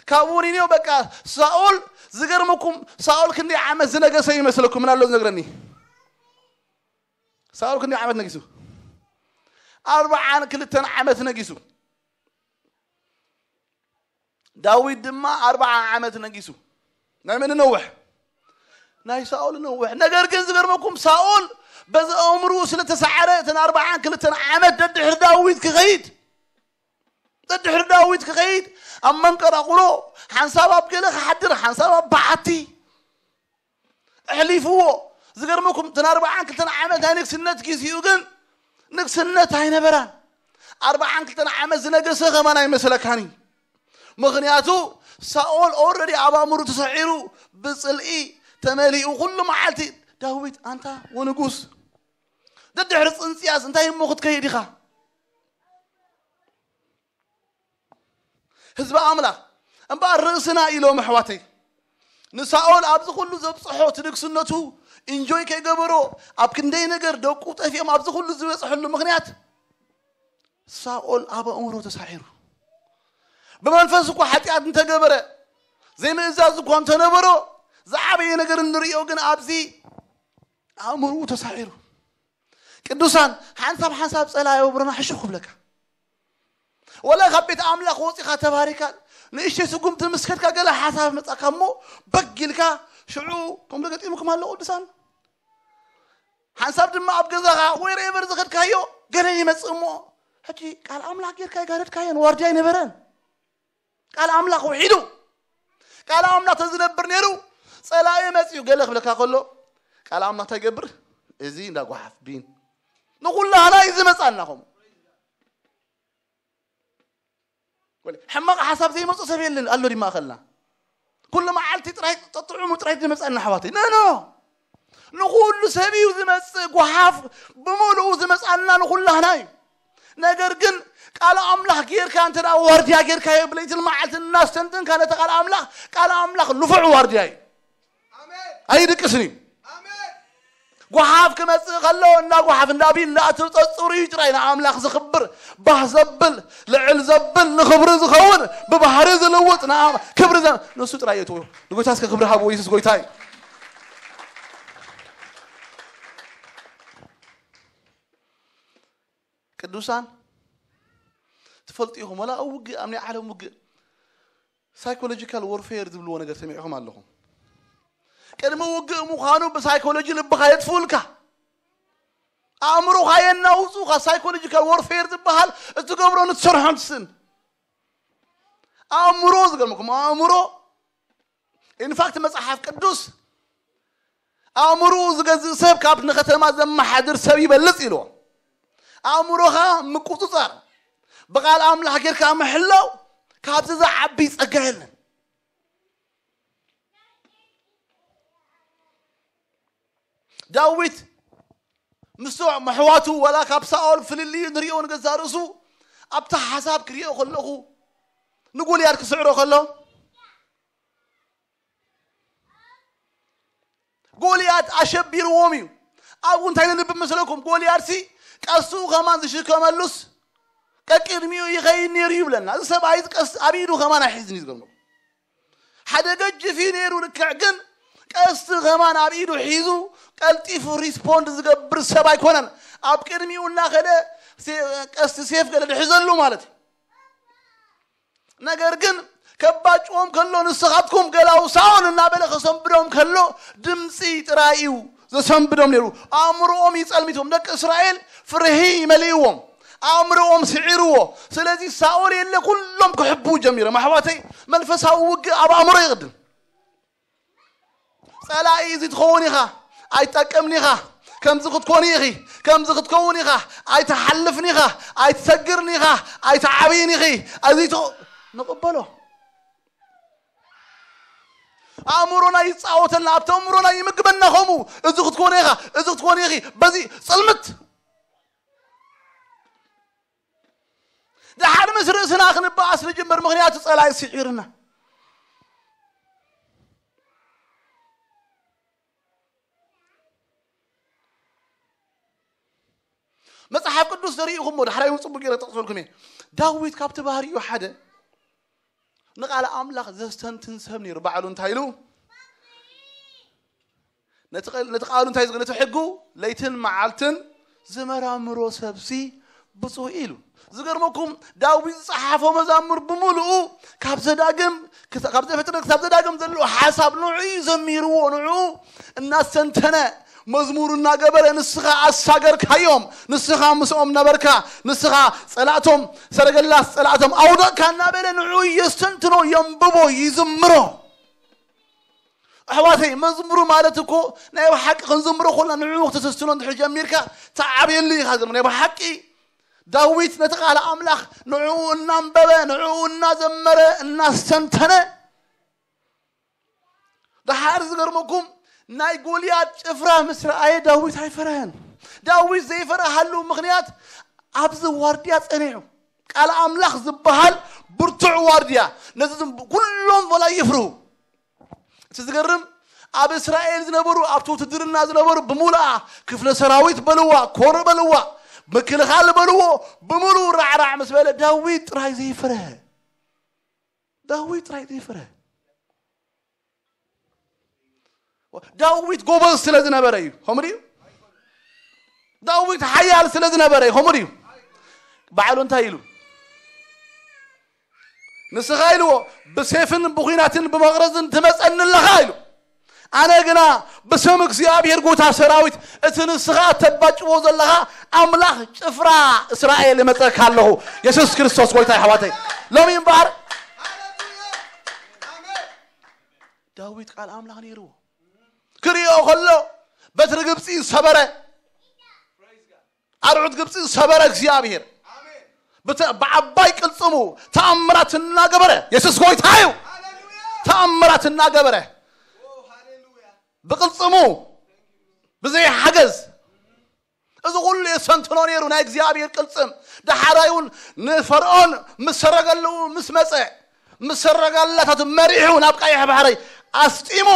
ካብኡ ንዮ በቃ ሳኦል ዝገርመኩም ሳኦል ክንደይ ዓመት ዝነገሰ ይመስለኩም? ምን ኣሎ ዝነግረኒ ሳኦል ክንደይ ዓመት ነጊሱ? ኣርባዓን ክልተን ዓመት ነጊሱ። ዳዊት ድማ ኣርባዓ ዓመት ነጊሱ። ናይ መን ነውሕ? ናይ ሳኦል ነውሕ። ነገር ግን ዝገርመኩም ሳኦል በዚ ኣእምሩ ስለተሳዕረ እተን ኣርባዓን ክልተን ዓመት ደድሕሪ ዳዊት ክኸይድ ደድሕሪ ዳዊት ክኸይድ ኣብ መንቀራቑሮ ሓንሳብ ኣብ ገለ ክሓድር ሓንሳብ ኣብ በዓቲ ኣሕሊፍዎ። ዝገርመኩም እተን ኣርባዓን ክልተን ዓመት ናይ ንግስነት ጊዜኡ ግን ንግስነት ኣይነበራን። ኣርባዓን ክልተን ዓመት ዝነገሰ ከማን ኣይመስለካን እዩ። ምኽንያቱ ሳኦል ኦረዲ ኣብ ኣእምሩ ተሰዒሩ ብፅልኢ ተመሊኡ ኩሉ መዓልቲ ዳዊት ኣንታ ወንጉስ ደድሕሪ ፅንፅያስ እንታይ እሞ ክትከይድ ኢኻ? ህዝቢ ኣምላኽ እምበኣር ርእስና ኢሎም ኣሕዋተይ ንሳኦል ኣብዚ ኩሉ ዘብፅሖ እቲ ንግስነቱ ኢንጆይ ከይገበሮ ኣብ ክንደይ ነገር ደቁ ጠፊኦም ኣብዚ ኩሉ ዝበፅሐሉ ምኽንያት ሳኦል ኣብ ኣእምሮ ተሳሒሩ ብመንፈስ እኳ ሓጢኣት እንተገበረ ዘይምእዛዝ እኳ እንተነበሮ ዝዓበየ ነገር እንርእዮ ግን ኣብዚ ኣእምርኡ ተሳሒሩ ቅዱሳን ሓንሳብ ሓንሳብ ጸላ የውብረና ሕሹ ክብለካ ወላ ካብ ቤት ኣምላኽ ወፂኻ ተባሪካ ንእሽተይ ስጉምቲ ምስ ከድካ ገለ ሓሳብ መጻካ እሞ በግ ኢልካ ሽዑ ከም ገጢሙኩም ኣሎ ቅዱሳን ሓንሳብ ድማ ኣብ ገዛኻ ወይ ሬቨር ዝኸድካዮ ገለ ይመጽእ እሞ ሕጂ ቃል ኣምላኽ ጌርካ ይጋረድካዮ ንዋርድያ ኣይነበረን ቃል ኣምላኽ ውሒዱ ቃል ኣምላኽ ተዝነብር ነይሩ ጸላኢ መጽኡ ገለ ክብለካ ከሎ ቃል ኣምላኽ እንታይ ይገብር እዚ እንዳ ጓሓፍ ቢን ንኹላህና እዩ ዝመጻና ኸም ሕማቕ ሓሳብ ዘይመፁ ሰብ የለን ኣሎ ዲ ማእኸልና ኩሉ መዓልቲ ጥራይ ጠጥዑሙ ጥራይ ዝመፃና ኣሕዋተይ ነኖ ንኩሉ ሰብ እዩ ዝመፅእ ጓሓፍ ብምሉኡ ዝመፃና ንኩላህና እዩ ነገር ግን ቃል ኣምላኽ ጌርካ እንተ ዋርድያ ጌርካዮ ብለይትን መዓልትን እናስተንተንካ ነቲ ቃል ኣምላኽ ቃል ኣምላኽ ንፉዕ ዋርድያ እዩ ኣይድቅስን እዩ ጓሓፍ ክመፅእ ከሎ እንዳ ጓሓፍ እንዳ ቢላ እቲ ፀፅሩ እዩ ጥራይ ንኣምላኽ ዝኽብር ባህ ዘብል ልዕል ዘብል ንኽብሪ ዝኸውን ብባህሪ ዝልውጥ ንኣ- ክብሪ ዘ- ንሱ ጥራይ እዩ ንጎይታ እስከ ክብሪ ሃብዎ የሱስ ጎይታ እዩ ቅዱሳን ትፈልጡ ኢኹም ወላ ኣብ ውግእ ኣብ ናይ ዓለም ውግእ ሳይኮሎጂካል ወርፌር ዝብልዎ ነገር ሰሚዕኹም ኣለኹም ቅድሚ ውግእ ምዃኑ ብሳይኮሎጂ ልብኻ የጥፍኡልካ ኣእምሮኻ የናውፁኻ ሳይኮሎጂካል ወርፌር ዝበሃል እትገብሮ ንትሰርሖ ንትስን ኣእምሮ ዝገርመኩም ኣእምሮ ኢንፋክት መፅሓፍ ቅዱስ ኣእምርኡ ዝገዝእ ሰብ ካብ ንከተማ ዘመሓድር ሰብ ይበልፅ ኢልዎ ኣእምሮኻ ምቁፅፃር ብቃል ኣምላኽ ጌርካ ምሕላው ካብዚ ዝዓቢ ፀጋ የለን ዳዊት ምስቶም ኣሕዋቱ ዋላ ካብ ሳኦል ፍልልዩ ንሪኦ ንገዛ ርእሱ ኣብቲ ሓሳብ ክሪኦ ከለኹ ንጎልያድ ክስዕሮ ከሎ ጎልያድ ኣሸቢርዎም እዩ ኣብኡ እንታይ ነንብብ መስለኩም ጎልያድ ሲ ቀስኡ ከማን ዝሽከመሉስ ቀቅድሚኡ ይኸይድ ነይሩ ይብለና እዚ ሰብኣይ ቀስ ኣብ ኢዱ ከማን ኣይሒዝን እዩ ዝገብሮ ሓደ ገጅፍ እዩ ነይሩ ልክዕ ግን ቀስቲ ከማን ኣብ ኢዱ ሒዙ ቀልጢፉ ሪስፖንድ ዝገብር ሰብ ኣይኮነን ኣብ ቅድሚኡ እናኸደ ቀስቲ ሴፍ ገለ ድሕዘሉ ማለት እዩ ነገር ግን ከባጭዎም ከሎ ንስኻትኩም ገላው ሳኦል እናበለ ከሰንብዶም ከሎ ድምፂ ጥራይ እዩ ዘሰንብዶም ነይሩ ኣእምሮኦም ይፀልሚቶም ደቂ እስራኤል ፍርሂ ይመልእዎም ኣእምሮኦም ስዒርዎ ስለዚ ሳኦል የለ ኩሎም ክሕቡ ጀሚሮም ኣሕዋተይ መንፈሳዊ ውግእ ኣብ ኣእምሮ ይቕድም ጸላኢ እዚ ትኸውን ኢኻ ኣይትጠቅምን ኢኻ ከምዚ ክትኮኒ ኢኺ ከምዚ ክትከውን ኢኻ ኣይትሓልፍን ኢኻ ኣይትሰግርን ኢኻ ኣይትዓብይን ኢኺ እዚ ንቕበሎ ኣእምሮና ይፃወተልና ኣብቲ ኣእምሮና ይምግበና ከምኡ እዚ ክትኮነ ኢኻ እዚ ክትኮነ ኢኺ በዚ ፅልምት ድሓር ምስ ርእስና ክንበኣስ ንጅምር፣ ምኽንያቱ ጸላኢ ስዒርና። መጽሓፍ ቅዱስ ዘሪእኹሞ፣ ዳሕራይ እውን ጽቡቅ ገይረ ጠቕሰልኩም እየ። ዳዊት ካብቲ ባህሪኡ ሓደ ንቃል ኣምላኽ ዘስተንትን ሰብ ነይሩ። ባዕሉ እንታይ ኢሉ? ነቲ ቃል-፣ ነቲ ቃሉ እንታይ ዝግ-፣ ነቲ ሕጉ ለይትን መዓልትን ዝመራምሮ ሰብሲ ብፁዕ ኢሉ። ዝገርመኩም፣ ዳዊት ዝጸሓፎ መዛሙር ብምሉኡ ካብ ዘዳግም ክሳ-፣ ካብ ዘፍጥረት ክሳብ ዘዳግም ዘሎ ሓሳብ ንዑ እዩ ዘሚርዎ። ንዑ እናስተንተነ፣ መዝሙር እናገበረ፣ "ንስኻ ኣሳገርካዮም፣ ንስኻ ምስኦም ነበርካ፣ ንስኻ ጸላእቶም፣ ሰረገላስ ጸላእቶም ኣውደቕካ" እናበለ ንዑ የስተንትኖ፣ የንብቦ፣ ይዝምሮ። ኣሕዋተይ፣ መዝሙሩ ማለት እኮ ናይ ብሓቂ ክንዝምሮ ኮና ንዕኡ ክተሰስኖ እንድሕር ጀሚርካ፣ ትዓብየሉ ኢኻ። ዝም ናይ ብሓቂ ዳዊት ነቲ ቃል ኣምላኽ ንዕኡ እናንበበ፣ ንዕኡ እናዘመረ፣ እናስተንተነ፣ ደሓር ዝገርመኩም፣ ናይ ጎልያድ ጭፍራ ምስ ረኣየ ዳዊት ኣይፈረሀን። ዳዊት ዘይፈረሃሉ ምኽንያት፣ ኣብዚ ዋርድያ ጸኒሑ፣ ቃል ኣምላኽ ዝበሃል ብርቱዕ ዋርድያ፣ ነዚ ዝም-፣ ኩሎም ወላ ይፍርሁ። እቲ ዝገርም፣ ኣብ እስራኤል ዝነበሩ፣ ኣብቲ ውትድርና ዝነበሩ ብምሉኣ፣ ክፍለ ሰራዊት በልዋ፣ ኮር በልዋ፣ ምክልኻል በልዎ፣ ብምሉኡ ራዕራዕ ምስ በለ፣ ዳዊት ጥራይ ዘይፈረሀ። ዳዊት ጥራይ ዘይፈረሀ። ዳዊት ጎበዝ ስለ ዝነበረ እዩ። ከምኡ ድዩ? ዳዊት ሓያል ስለ ዝነበረ እዩ። ከምኡ ድዩ? ባዕሉ እንታይ ኢሉ? ንስኻ ኢልዎ፣ "ብሴፍን ብኹናትን ብመቕረዝን ትመጸኒ ኣለኻ" ኢሉ። "ኣነ ግና ብስም እግዚኣብሔር ጎታ ሰራዊት፣ እቲ ንስኻ እተባጭዎ ዘለኻ ኣምላኽ ጭፍራ እስራኤል እመጸካ ኣለኹ። የሱስ ክርስቶስ ጎይታ ኣሕዋተይ." ሎሚ እምበኣር ዳዊት ቃል ኣምላኽ ነይርዎ። ክርእዮ ከሎ በትሪ ግብጺ ዝሰበረ፣ ኣርዑት ግብጺ ዝሰበረ እግዚኣብሔር ብተ-፣ ብዓባይ ቅልጽሙ ተኣምራት እናገበረ፣ የሱስ ጎይታ እዩ። ተኣምራት እናገበረ ብቅልጽሙ ብዘይ ሓገዝ፣ እዚ ኩሉ የሰንትኖ ነይሩ ናይ እግዚኣብሔር ቅልጽም። ደሓራይ እውን ንፈርዖን ምስ ሰረገላኡ ምስ መጸ፣ ምስ ሰረገላታቱ መሪሑ ናብ ቀይሕ ባሕሪ ኣስጢሙ፣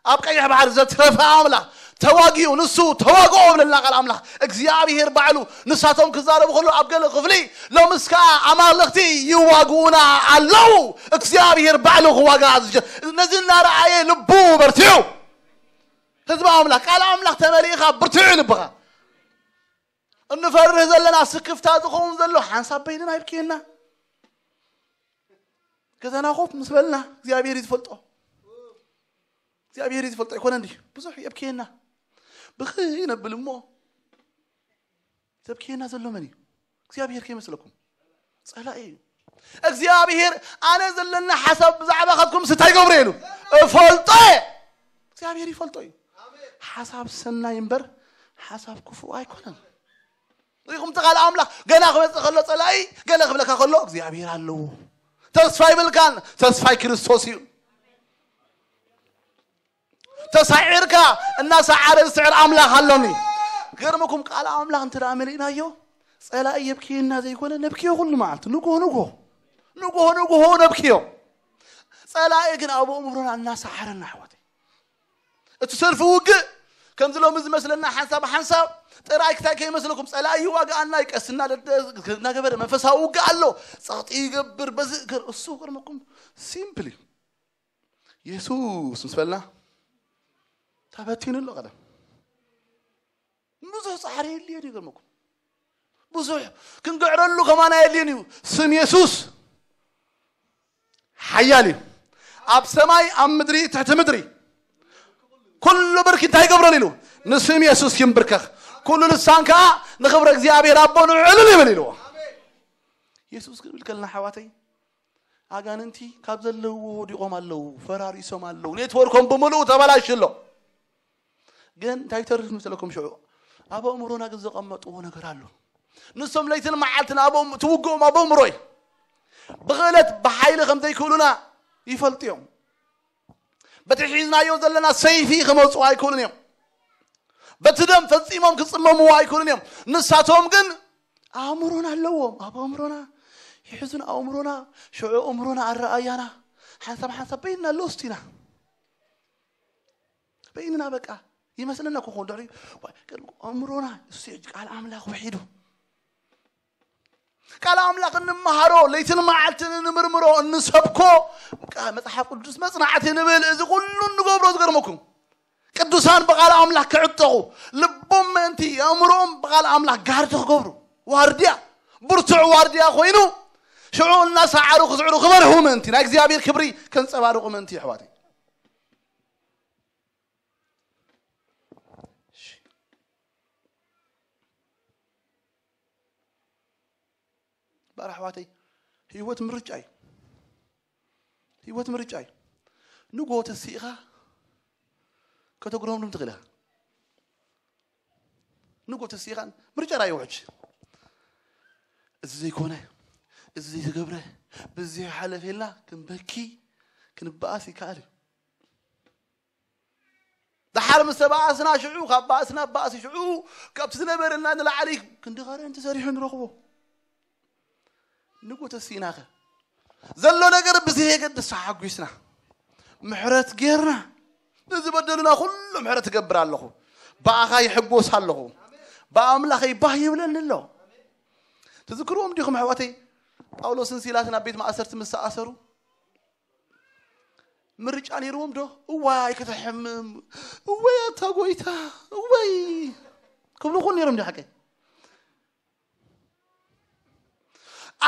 ኣብ ቀይሕ ባሕሪ ዘትረፈ ኣምላኽ፣ ተዋጊኡ፣ ንሱ ተዋግኦ ብለና ቃል ኣምላኽ። እግዚኣብሔር ባዕሉ፣ ንሳቶም ክዛረቡ ከሎ ኣብ ገለ ክፍሊ፣ "ሎምስ ከኣ ኣማልኽቲ ይዋግኡና ኣለዉ፣ እግዚኣብሔር ባዕሉ ክዋግኣ ዝጀ-", ነዚ እናረኣየ ልቡ በርቲዑ። ህዝቢ ኣምላኽ፣ ቃል ኣምላኽ ተመሊእኻ ብርቲዑ ልብኻ። እንፈርህ ዘለና ስክፍታ ዝኸውን ዘሎ ሓንሳብ በይንና ይብክየና። ገዛና ኮፍ ምስ በልና እግዚኣብሔር እዩ ዝፈልጦ። እግዚኣብሔር እዩ ዝፈልጦ ኣይኮነን ድዩ? ብዙሕ የብክየና። ብኽይ ነብል እሞ ዘብክየና ዘሎ መን እዩ? እግዚኣብሔር ከይመስለኩም ጸላኢ እዩ። እግዚኣብሔር ኣነ ዘለና ሓሳብ ብዛዕባኻትኩም እንታይ ገብረ ኢሉ እፈልጦ እየ። እግዚኣብሔር ይፈልጦ እዩ። ሓሳብ ሰናይ እምበር ሓሳብ ክፉእ ኣይኮነን። ሪኹም እቲ ቃል ኣምላኽ ገና ክመጽእ ከሎ ጸላኢ ገለ ክብለካ ከሎ እግዚኣብሔር ኣለዎ። ተስፋ ይብልካን፣ ተስፋይ ክርስቶስ እዩ። ተሳዒርካ እናሰዓረ ዝስዕር ኣምላኽ ኣሎኒ። ገርምኩም ቃል ኣምላኽ እንተ ደኣ መሊእናዮ ጸላኢ የብክየና ዘይኮነ ነብክዮ ኩሉ መዓልቲ ንግሆ ንግሆ ንግሆ ንግሆ ነብክዮ። ጸላኢ ግን ኣብ ኣእምሮና እናሰዓረና ኣሕዋተይ። እቲ ሰልፊ ውግእ ከምዚ ሎሚ ዝመስለና ሓንሳብ ሓንሳብ ጥራይ ክታይ ከይመስለኩም ጸላኢ ይዋግኣና ይቀስና ደደ-፣ እናገበረ መንፈሳዊ ውግእ ኣሎ። ጸቕጢ ይገብር በዚ ገር-፣ እሱ ገርመኩም ሲምፕሊ የሱስ ምስ በልና ተበቲኑ ኣሎ ቀደም። ብዙሕ ጻዕሪ የድልዮ እዩ ገርመኩም። ብዙሕ ክንግዕረሉ ከማን ኣየድልዮን እዩ። ስም የሱስ ሓያል እዩ። ኣብ ሰማይ ኣብ ምድሪ ትሕቲ ምድሪ ኩሉ ብርኪ እንታይ ይገብረሉ ኢሉ? ንስም የሱስ ይንብርከኽ። ኩሉ ልሳን ከኣ ንኽብረ እግዚኣብሔር ኣቦ ንዕልል ይብል ኢልዎ። የሱስ ክንብል ከለና ኣሕዋተይ ኣጋንንቲ ካብ ዘለውዎ ወዲቖም ኣለዉ፣ ፈራሪሶም ኣለዉ። ኔትወርኮም ብምሉኡ ተበላሽዩ ኣሎ። ግን እንታይ ይተርፍ መሰለኩም ሽዑ? ኣብ ኣእምሮና ግን ዘቐመጥዎ ነገር ኣሎ። ንሶም ለይትን መዓልትን ኣብ ኣእም-፣ ትውግኦም ኣብ ኣእምሮ እዩ። ብኽእለት ብሓይሊ ከም ዘይክእሉና ይፈልጡ እዮም። በቲ ሒዝናዮ ዘለና ሰይፊ ክመጹ ኣይክእሉን እዮም። በቲ ደም ፈጺሞም ክጽመምዎ ኣይክእሉን እዮም። ንሳቶም ግን ኣእምሮና ኣለዎም። ኣብ ኣእምሮና ይሕዙን ኣእምሮና ሽዑ ኣእምሮና ኣረኣያና ሓንሳብ ሓንሳብ በይንና ሎስት ኢና። በይንና በቃ ይመስለና እኮ ኾን ድሕሪ ኣእምሮና እሱ ቃል ኣምላኽ ውሒዱ ቃል ኣምላኽ እንመሃሮ ለይትን መዓልትን እንምርምሮ እንሰብኮ መጽሓፍ ቅዱስ መጽናዕቲ ንብል እዚ ኩሉ እንገብሮ ዝገርመኩም ቅዱሳን ብቓል ኣምላኽ ክዕጠቑ ልቦም ምእንቲ ኣእምሮኦም ብቓል ኣምላኽ ጋርዲ ክገብሩ ዋርድያ ብርቱዕ ዋርድያ ኮይኑ ሽዑ እናሰዓሩ ክስዕሩ ክበርሁ ምእንቲ ናይ እግዚኣብሔር ክብሪ ከንጸባርቑ ምእንቲ ይሕዋተይ ባር ኣሕዋተይ ህይወት ምርጫ እዩ ህይወት ምርጫ እዩ ንጎ ተሲእኻ ከተጉረምርም ትኽእል ኢኻ ንጎ ተሲእኻ ምርጫ ራእይ ውሕጅ እዚ ዘይኮነ እዚ ዘይተገብረ ብዚ ሓለፍ ኢልና ክንበኪ ክንበኣስ ይከኣል እዩ ደሓር ምስ ተባኣስና ሽዑ ካብ ባእስና ባእሲ ሽዑ ካብቲ ዝነበረና ንላዕሊ ክንዲ ኸረ እንተሰሪሑ ንረኽቦ ንጎ ተሲእናኸ ዘሎ ነገር ብዘየገድስ ተሓጒስና ምሕረት ጌርና ንዝበደሉና ኩሉ ምሕረት እገብር ኣለኹ ብኣኻ ይሕጎስ ኣለኹ ብኣምላኸይ ባህ ይብለኒ ኣሎ ትዝክርዎም ዲኹም ኣሕዋተይ ጳውሎስን ሲላስን ኣብ ቤት ማእሰርቲ ምስ ተኣሰሩ ምርጫ ነይርዎም ዶ እዋይ ከተሕምም እወይ ኣታ ጎይታ እወይ ክብሉ ኩን ነይሮም ዲ ሓቀይ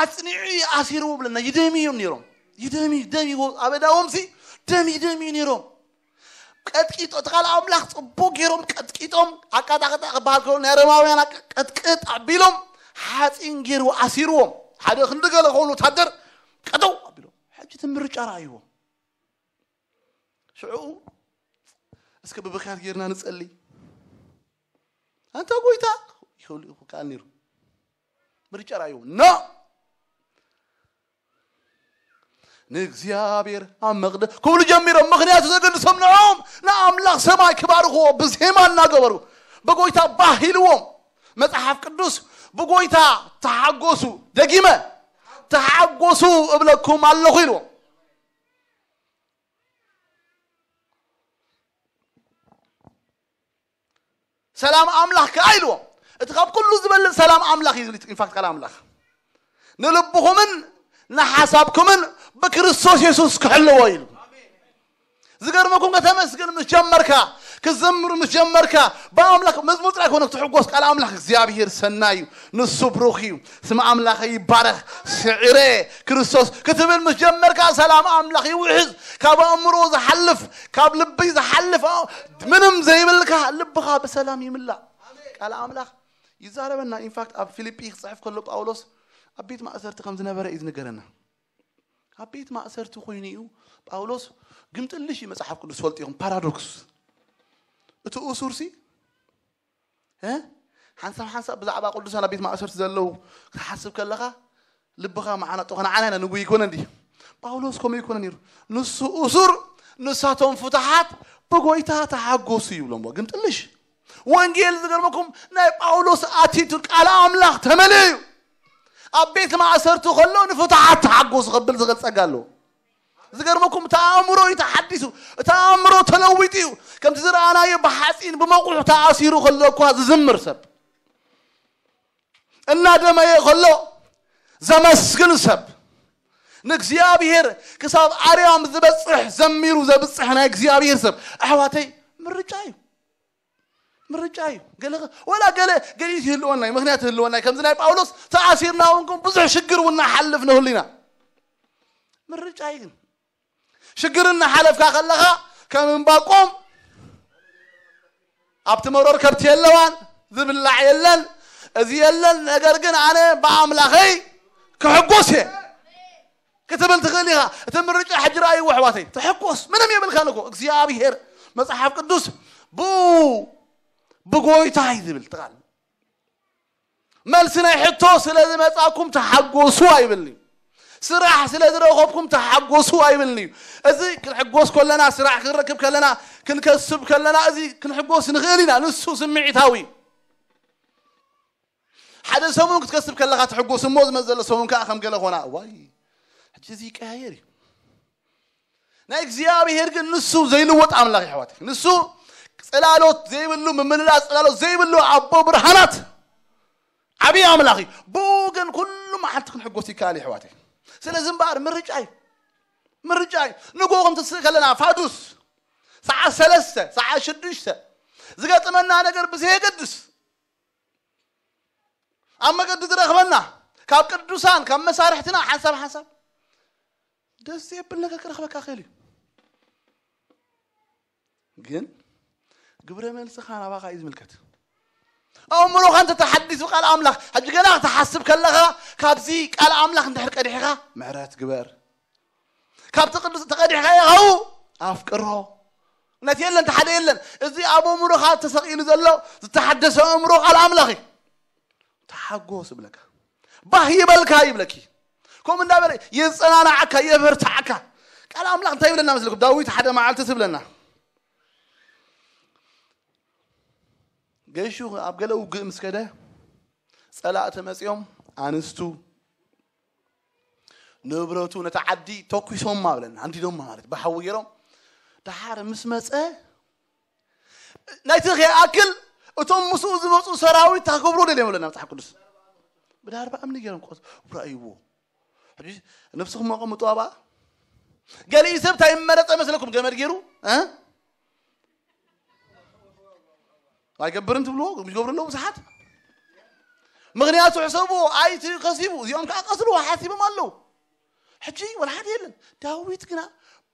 ኣጽኒዑ ኣሲርዎ ብለና ይደሚ እዮም ነይሮም ይደሚ ደሚ ኣበዳዎም ሲ ደሚ ደሚ ነይሮም ቀጥቂጦ እቲ ካልእ ኣምላኽ ጽቡቅ ገይሮም ቀጥቂጦም ኣቃጣቅጣ ክበሃል ከሎ ናይ ሮማውያን ቀጥቅጥ ኣቢሎም ሓፂን ገይሩ ኣሲርዎም ሓደ ክንዲ ገለ ከውን ወታደር ቀጠው ኣቢሎም ሕጂ እቲ ምርጫ ረኣይዎም ሽዑ እስከ ብብክያት ጌርና ንጸሊ ኣንታ ጎይታ ይኸውል ይኸውል ከኣ ነይሩ ምርጫ ረኣይዎ ኖ ንእግዚኣብሔር ኣብ መቕደ ክብሉ ጀሚሮም ምኽንያቱ ዘገድሶም ንዕኦም ንኣምላኽ ሰማይ ክባርኽዎ ብዜማ እናገበሩ ብጎይታ ባህ ኢልዎም መጽሓፍ ቅዱስ ብጎይታ ተሓጎሱ ደጊመ ተሓጎሱ እብለኩም ኣለኹ ኢልዎም ሰላም ኣምላኽ ከኣ ኢልዎም እቲ ካብ ኩሉ ዝበልጽ ሰላም ኣምላኽ እዩ ኢንፋክት ቃል ኣምላኽ ንልብኹምን ንሓሳብኩምን ብክርስቶስ የሱስ ክሕልዎ ኢሉ ዝገርመኩም ከተመስግን ምስ ጀመርካ ክዘምር ምስ ጀመርካ ብኣምላኽ መዝሙር ጥራይ ኮነ ክትሕጎስ ቃል ኣምላኽ እግዚኣብሄር ሰናይ እዩ ንሱ ብሩኽ እዩ ስም ኣምላኸ ይባረኽ ስዒረ ክርስቶስ ክትብል ምስ ጀመርካ ሰላም ኣምላኽ ይውሕዝ ካብ ኣእምሮ ዝሓልፍ ካብ ልቢ ዝሓልፍ ምንም ዘይብልካ ልብኻ ብሰላም ይምላእ ቃል ኣምላኽ ይዛረበና ኢንፋክት ኣብ ፊልጲ ክፅሕፍ ከሎ ጳውሎስ ኣብ ቤት ማእሰርቲ ከም ዝነበረ እዩ ዝነገረና ኣብ ቤት ማእሰርቲ ኮይኑ እዩ ጳውሎስ ግምጥልሽ እዩ መፅሓፍ ቅዱስ ፈልጡ ኢኹም ፓራዶክስ እቲ እሱር ሲ ሓንሳብ ሓንሳብ ብዛዕባ ቅዱሳን ኣብ ቤት ማእሰርቲ ዘለዉ ክትሓስብ ከለኻ ልብኻ መዓናጦ ከነዓና ኢና ንጉ ይኮነ እንዲ ጳውሎስ ከምኡ ይኮነ ነይሩ ንሱ እሱር ንሳቶም ፍትሓት ብጎይታ ተሓጎሱ ይብሎም ግን ጥልሽ ወንጌል ዝገርመኩም ናይ ጳውሎስ ኣቲቱድ ቃል ኣምላኽ ተመልእ እዩ ኣብ ቤት ማእሰርቲ ከሎ ንፍትሓት ተሓጎሱ ከብል ዝገልጸጋ ኣለዎ ዝገርመኩም እቲ ኣእምሮ እዩ ተሓዲሱ እቲ ኣእምሮ ተለዊጡ እዩ ከምቲ ዝረኣናዮ ብሓፂን ብመቑሑ ተኣሲሩ ከሎ እኳ ዝዝምር ሰብ እናደመየ ከሎ ዘመስግን ሰብ ንእግዚኣብሔር ክሳብ ኣርያም ዝበፅሕ ዘሚሩ ዘብፅሕ ናይ እግዚኣብሔር ሰብ ኣሕዋተይ ምርጫ እዩ ምርጫ እዩ ገለ ወላ ገለ ገሊት ይህልወና እዩ ምክንያት ይህልወና እዩ ከምዚ ናይ ጳውሎስ ተኣሲርና እውን ግን ብዙሕ ሽግር እውን ንሓልፍ ንህሉ ኢና ምርጫ እዩ ግን ሽግር እናሓለፍካ ከለኻ ከም እንባቆም ኣብቲ መሮር ከብቲ የለዋን ዝብላዕ የለን እዚ የለን ነገር ግን ኣነ ብኣምላኸይ ክሕጎስ እየ ክትብል ትኽእል ኢኻ እቲ ምርጫ ሕጂ ረኣይዎ ኣሕዋተይ ተሐኮስ ምንም የብልካን እኮ እግዚኣብሄር መፅሓፍ ቅዱስ ብኡ ብጎይታ እዩ ዝብል ትቃል መልሲ ናይ ሕቶ ስለ ዝመፃኩም ተሓጎሱ ኣይብልኒ ስራሕ ስለ ዝረኸብኩም ተሓጎሱ ኣይብልኒ እዩ እዚ ክንሕጎስ ከለና ስራሕ ክንረክብ ከለና ክንከስብ ከለና እዚ ክንሕጎስ ንኽእል ኢና ንሱ ስምዒታዊ ሓደ ሰሙን ክትከስብ ከለኻ ትሕጎስ እሞ ዝመዘለ ሰሙን ከዓ ከም ገለ ኾና። ዋይ፣ ሕጂ እዚ ይቀያየር እዩ። ናይ እግዚኣብሔር ግን ንሱ ዘይልወጥ ኣምላኽ እዩ ኣሕዋተይ። ንሱ ጽላሎት ዘይብሉ፣ ምምልላስ ጽላሎት ዘይብሉ ኣቦ ብርሃናት ዓብዪ ኣምላኽ እዩ። ብኡ ግን ኩሉ መዓልቲ ክንሕጎስ ይከኣል እዩ ኣሕዋተይ። ስለዚ እምበኣር ምርጫ እዩ፣ ምርጫ እዩ። ንግሆ ከም ትስእ ከለና ፋዱስ ሰዓት ሰለስተ ሰዓት ሽዱሽተ ዝገጥመና ነገር ብዘየገድስ ኣብ መገዲ ዝረኽበና ካብ ቅዱሳን ካብ መሳርሕትና ሓንሳብ ሓንሳብ ደስ ዘብል ነገር ክረኽበካ ክእል እዩ። ግን ግብረ መልስኻ ናባኻ እዩ ዝምልከት። ኣእምሮኻ እንተተሓዲሱ ቃል ኣምላኽ ሕጂ ገና ክትሓስብ ከለኻ ካብዚ ቃል ኣምላኽ እንድሕር ቀዲሕኻ ምሕረት ግበር። ካብቲ ቅዱስ ተቐዲሕካ ኢኻ ኣፍቅሮ። እውነት የለን፣ ተሓደ የለን። እዚ ኣብ ኣእምሮኻ ተሰቒሉ ዘሎ ዝተሓደሰ ኣእምሮ ቃል ኣምላኽ እዩ። ተሓጎስ ይብለካ፣ ባህ ይበልካ ይብለኪ። ከምኡ እንዳበለ የጸናናዓካ፣ የበርታዓካ። ቃል ኣምላኽ እንታይ ይብለና መስለኩም? ዳዊት ሓደ መዓልቲ ትብለና፣ ገሹ ኣብ ገለ ውግእ ምስ ከደ ጸላእቲ መጺኦም ኣንስቱ ንብረቱ ነቲ ዓዲ ተኩሶማ ብለና፣ ኣንዲዶማ ማለት ብሓዊ ገይሮም። ደሓር ምስ መጸ ናይቲ ከይኣክል እቶም ምስኡ ዝመፁ ሰራዊት ታክብሮ ደልዮም ብለና መፅሓፍ ቅዱስ። ብዳርባ እምኒ ገይሮም ቆስ ረኣይዎ። ሕጂ ነብስኹም ኣቐምጡ ኣብኣ። ገሊኡ ሰብ እንታይ ይመረፀ መስለኩም? ገመድ ገይሩ እ? ኣይገብርን ትብልዎ ይገብሩ ኣለዉ ብዙሓት። ምኽንያቱ ሕሰብዎ፣ ኣይቲ ከሲቡ፣ እዚኦም ከዓ ቀስልዎ ሓሲቦም ኣለዉ። ሕጂ ወላ ሓደ የለን። ዳዊት ግና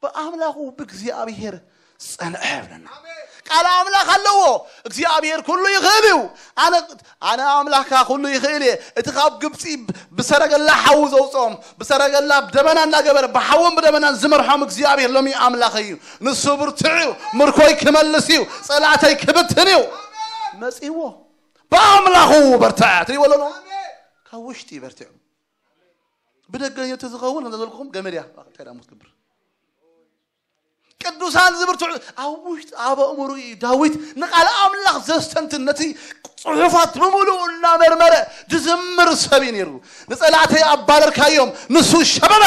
ብኣምላኹ ብእግዚኣብሔር ጸንዐ ይብለና። ቃል ኣምላኽ ኣለዎ። እግዚኣብሔር ኩሉ ይኽእል እዩ። ኣነ ኣነ ኣምላኽካ ኩሉ ይኽእል እየ። እቲ ካብ ግብጺ ብሰረገላ ሓዊ ዘውፅኦም፣ ብሰረገላ ደበና እናገበረ ብሓውን ብደበናን ዝመርሖም እግዚኣብሔር ሎሚ ኣምላኽ እዩ። ንሱ ብርቱዕ እዩ፣ ምርኮይ ክመልስ እዩ፣ ጸላእተይ ክብትን እዩ። መጺዎ ብኣምላኹ በርትዐ ትሪእዎ ኣለኹም። ካብ ውሽጢ በርትዑ። ብደገ ተዝኸውን እንተዘልኩኹም ገመድ እያ እንታይ ደኣ ትገብር። ቅዱሳን ዝብርትዑ ኣብ ውሽጢ ኣብ ኣእምሮ እዩ። ዳዊት ንቃል ኣምላኽ ዘስተንትን ነቲ ጽሑፋት ብምሉኡ እናመርመረ ዝዝምር ሰብ እዩ ነይሩ። ንጸላእተይ ኣባረርካዮም፣ ንሱ ሸበበ፣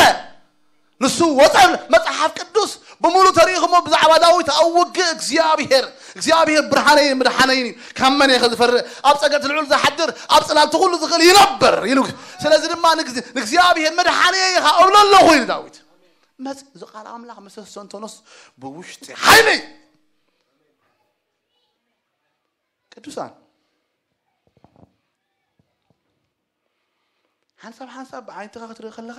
ንሱ ወጸ። መጽሓፍ ቅዱስ ብምሉእ ተሪእኹሞ ብዛዕባ ዳዊት ኣብ ውግእ እግዚኣብሔር እግዚኣብሔር ብርሃነይን ምድሓነይን እዩ፣ ካብ መን እየ ዝፈርህ? ኣብ ጸገት ልዑል ዝሓድር ኣብ ጽላልቲ ኩሉ ዝኽእል ይነብር ኢሉ። ስለዚ ድማ ንእግዚ- ንእግዚኣብሔር መድሓነይ ኢኻ እብሎ ኣለኹ ኢሉ ዳዊት። መጽ እዚ ቃል ኣምላኽ መሰሶ እንተኖስ ብውሽጢ ሓይሊ ቅዱሳን ሓንሳብ ሓንሳብ ብዓይንትኻ ክትርኢ ከለኻ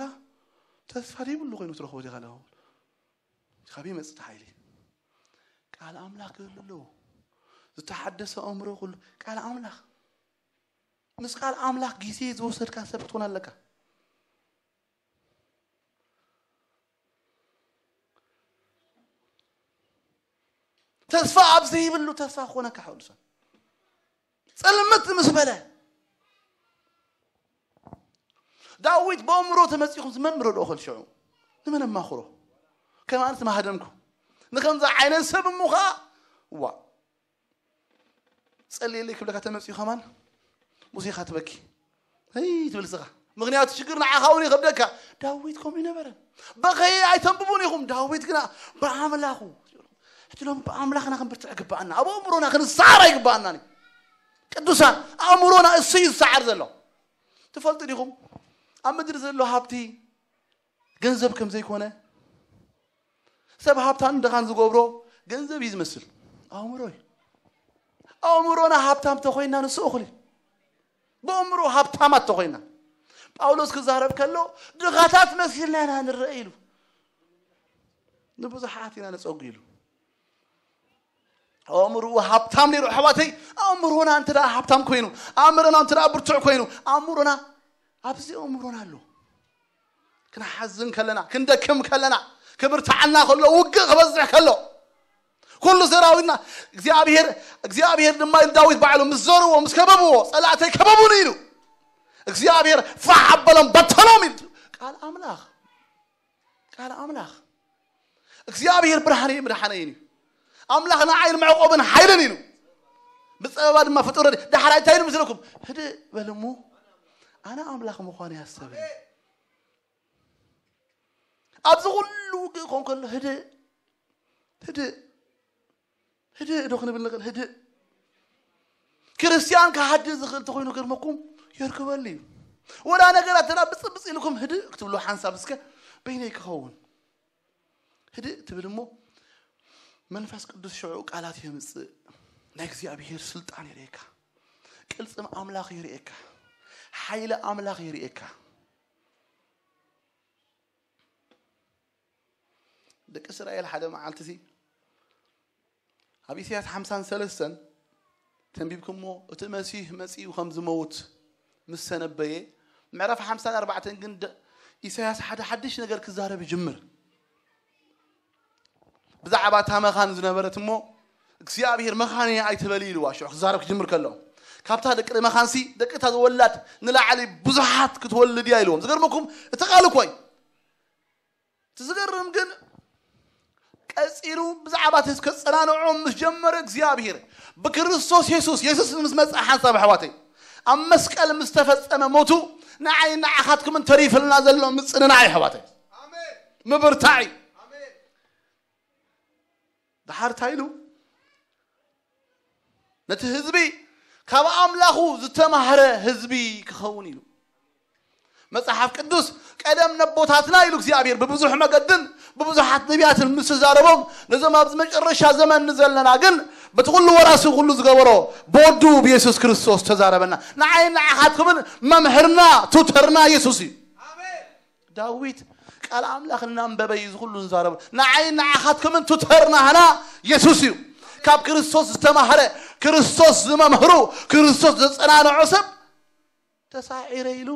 ተስፋ ዘይብሉ ኮይኑ ትረኽቦ ዲኻ ኣለኹ። ካብ ይመጽእ ሓይሊ ቃል ኣምላኽ ክህሉ ኣለዎ። ዝተሓደሰ ኣእምሮ ኩሉ ቃል ኣምላኽ ምስ ቃል ኣምላኽ ግዜ ዝወሰድካ ሰብ ክትኮን ኣለካ። ተስፋ ኣብ ዘይብሉ ተስፋ ክኾነካ ሓውልሶን ጸልምት ምስ በለ ዳዊት ብኣእምሮ ተመጺኹም ዝመን ምረድኦ ከልሽዑ ንመን ኣማኽሮ ከማንስ ማህደምኩ ንከምዚ ዓይነት ሰብ እሞ ኸዓ ዋ ጸልየለይ ክብለካ ተመጺኡ ከማን ሙሴኻ ትበኪ ይ ትብል ስኻ ምኽንያቱ ሽግር ንዓኻ እውን ይኸብደካ። ዳዊት ከምኡ ይነበረ በኸየ ኣይተንብቡን ኢኹም። ዳዊት ግና ብኣምላኹ ሕጂ ሎም ብኣምላኽና ክንብርትዕ ግባኣና ኣብ ኣእምሮና ክንሰዓር ኣይግባኣናን እዩ። ቅዱሳን ኣእምሮና እሱ እዩ ዝሰዓር ዘሎ። ትፈልጡ ዲኹም ኣብ ምድሪ ዘሎ ሃብቲ ገንዘብ ከም ዘይኮነ ሰብ ሃብታን ድኻን ዝገብሮ ገንዘብ እዩ ዝመስል ኣእምሮ እዩ። ኣእምሮና ሃብታም ተኮይና ንሱ እኹል እዩ። ብኣእምሮ ሃብታማት ተኮይና ጳውሎስ ክዛረብ ከሎ ድኻታት መሲልና ኢና ንረአ ኢሉ ንብዙሓት ኢና ንፀጉ ኢሉ ኣእምርኡ ሃብታም ነይሩ ኣሕዋተይ። ኣእምሮና እንተ ሃብታም ኮይኑ ኣእምሮና እንተ ብርቱዕ ኮይኑ ኣእምሮና ኣብዚ ኣእምሮና ኣሎ። ክንሓዝን ከለና ክንደክም ከለና ክብርትዓና ከሎ ውግእ ክበዝሕ ከሎ ኩሉ ሰራዊትና እግዚኣብሔር እግዚኣብሔር ድማ ኢሉ ዳዊት ባዕሉ ምስ ዘርዎ ምስ ከበብዎ ጸላእተይ ከበቡኒ ኢሉ እግዚኣብሔር ፋሕ ኣበሎም በተኖም ኢሉ ቃል ኣምላኽ ቃል ኣምላኽ እግዚኣብሔር ብርሃነይ ምድሓነይን እዩ ኣምላኽ ንዓይን መዕቆብን ሓይልን ኢሉ ብፀበባ ድማ ፍጡር ዳሕራይ እንታይ ኢሉ ምስለኩም ህድእ በልሞ ኣነ ኣምላኽ ምዃን ያሰበ ኣብዚ ኩሉ ውግእ ኮን ከሎ ህድእ ህድእ ህድእ ዶ ክንብል ንኽእል? ህድእ። ክርስቲያን ክሃድእ ዝኽእል እንተኾይኑ ገርመኩም የርክበሉ እዩ። ወላ ነገራት ተና ብፅብፅ ኢልኩም ህድእ ክትብሉ ሓንሳብ እስከ በይነይ ክኸውን ህድእ ትብል እሞ መንፈስ ቅዱስ ሽዑ ቃላት የምፅእ። ናይ እግዚኣብሔር ስልጣን የርእየካ። ቅልፅም ኣምላኽ የርእየካ። ሓይለ ኣምላኽ የርእየካ። ደቂ እስራኤል ሓደ መዓልቲ ሲ ኣብ ኢሳያስ ሓምሳን ሰለስተን ተንቢብኩሞ እቲ መሲህ መጺኡ ከም ዝመውት ምስ ተነበየ ምዕራፍ ሓምሳን ኣርባዕተን ግን ደ- ኢሳያስ ሓደ ሓድሽ ነገር ክዛረብ ይጅምር። ብዛዕባ እታ መኻን ዝነበረት እሞ እግዚኣብሔር መኻን እየ ኣይትበሊ ኢልዋ። ሽዑ ክዛረብ ክጅምር ከሎ ካብታ ደቂ መኻንሲ ደቂ እታ ዝወላድ ንላዕሊ ብዙሓት ክትወልድ እያ ኢልዎም። ዝገርመኩም እቲ ቃል እኮ እዩ። እቲ ዝገርም ግን ቀጺሉ ብዛዕባ እቲ ከጸናንዖም ምስ ጀመረ እግዚኣብሔር ብክርስቶስ የሱስ የሱስ ምስ መጽኣ ሓንሳብ ኣሕዋተይ ኣብ መስቀል ምስ ተፈጸመ ሞቱ ንዓይ ንዓኻትኩምን ተሪፍልና ዘሎ ምጽንናዕ እዩ ኣሕዋተይ። ምብርታዕ እዩ። ድሓር እንታይ ኢሉ ነቲ ህዝቢ ካብ ኣምላኹ ዝተማህረ ህዝቢ ክኸውን ኢሉ መጽሓፍ ቅዱስ ቀደም ነቦታትና ኢሉ እግዚኣብሔር ብብዙሕ መገድን ብብዙሓት ነቢያትን ምስ ተዛረቦም ነዞም ኣብዚ መጨረሻ ዘመን ዘለና ግን በቲ ኩሉ ወራሲ ኩሉ ዝገበሮ ብወዱ ብየሱስ ክርስቶስ ተዛረበና። ንዓይ ንዓኻትኩምን መምህርና ቱተርና የሱስ እዩ። ዳዊት ቃል ኣምላኽ እናንበበ እዩ ዝኩሉ ዝዛረቡ። ንዓይ ንዓኻትኩምን ቱተርና ህና የሱስ እዩ። ካብ ክርስቶስ ዝተማህረ ክርስቶስ ዝመምህሩ ክርስቶስ ዘጸናንዖ ሰብ ተሳዒረ ኢሉ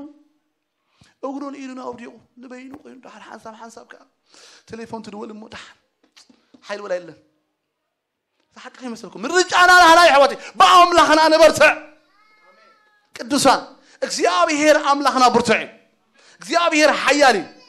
እግሩን ኢዱን ኣውዲቑ ንበይኑ ኮይኑ ዳሓር ሓንሳብ ሓንሳብ ከዓ ቴሌፎን ትድወል እሞ ዳሓር ሓይል ወላ የለን። ዝሓቂ ከይመስልኩም ምርጫና ናህና እዩ ኣሕዋተይ። ብኣምላኽና ንበርትዕ። ቅዱሳን እግዚኣብሔር ኣምላኽና ብርቱዕ እዩ። እግዚኣብሔር ሓያል እዩ።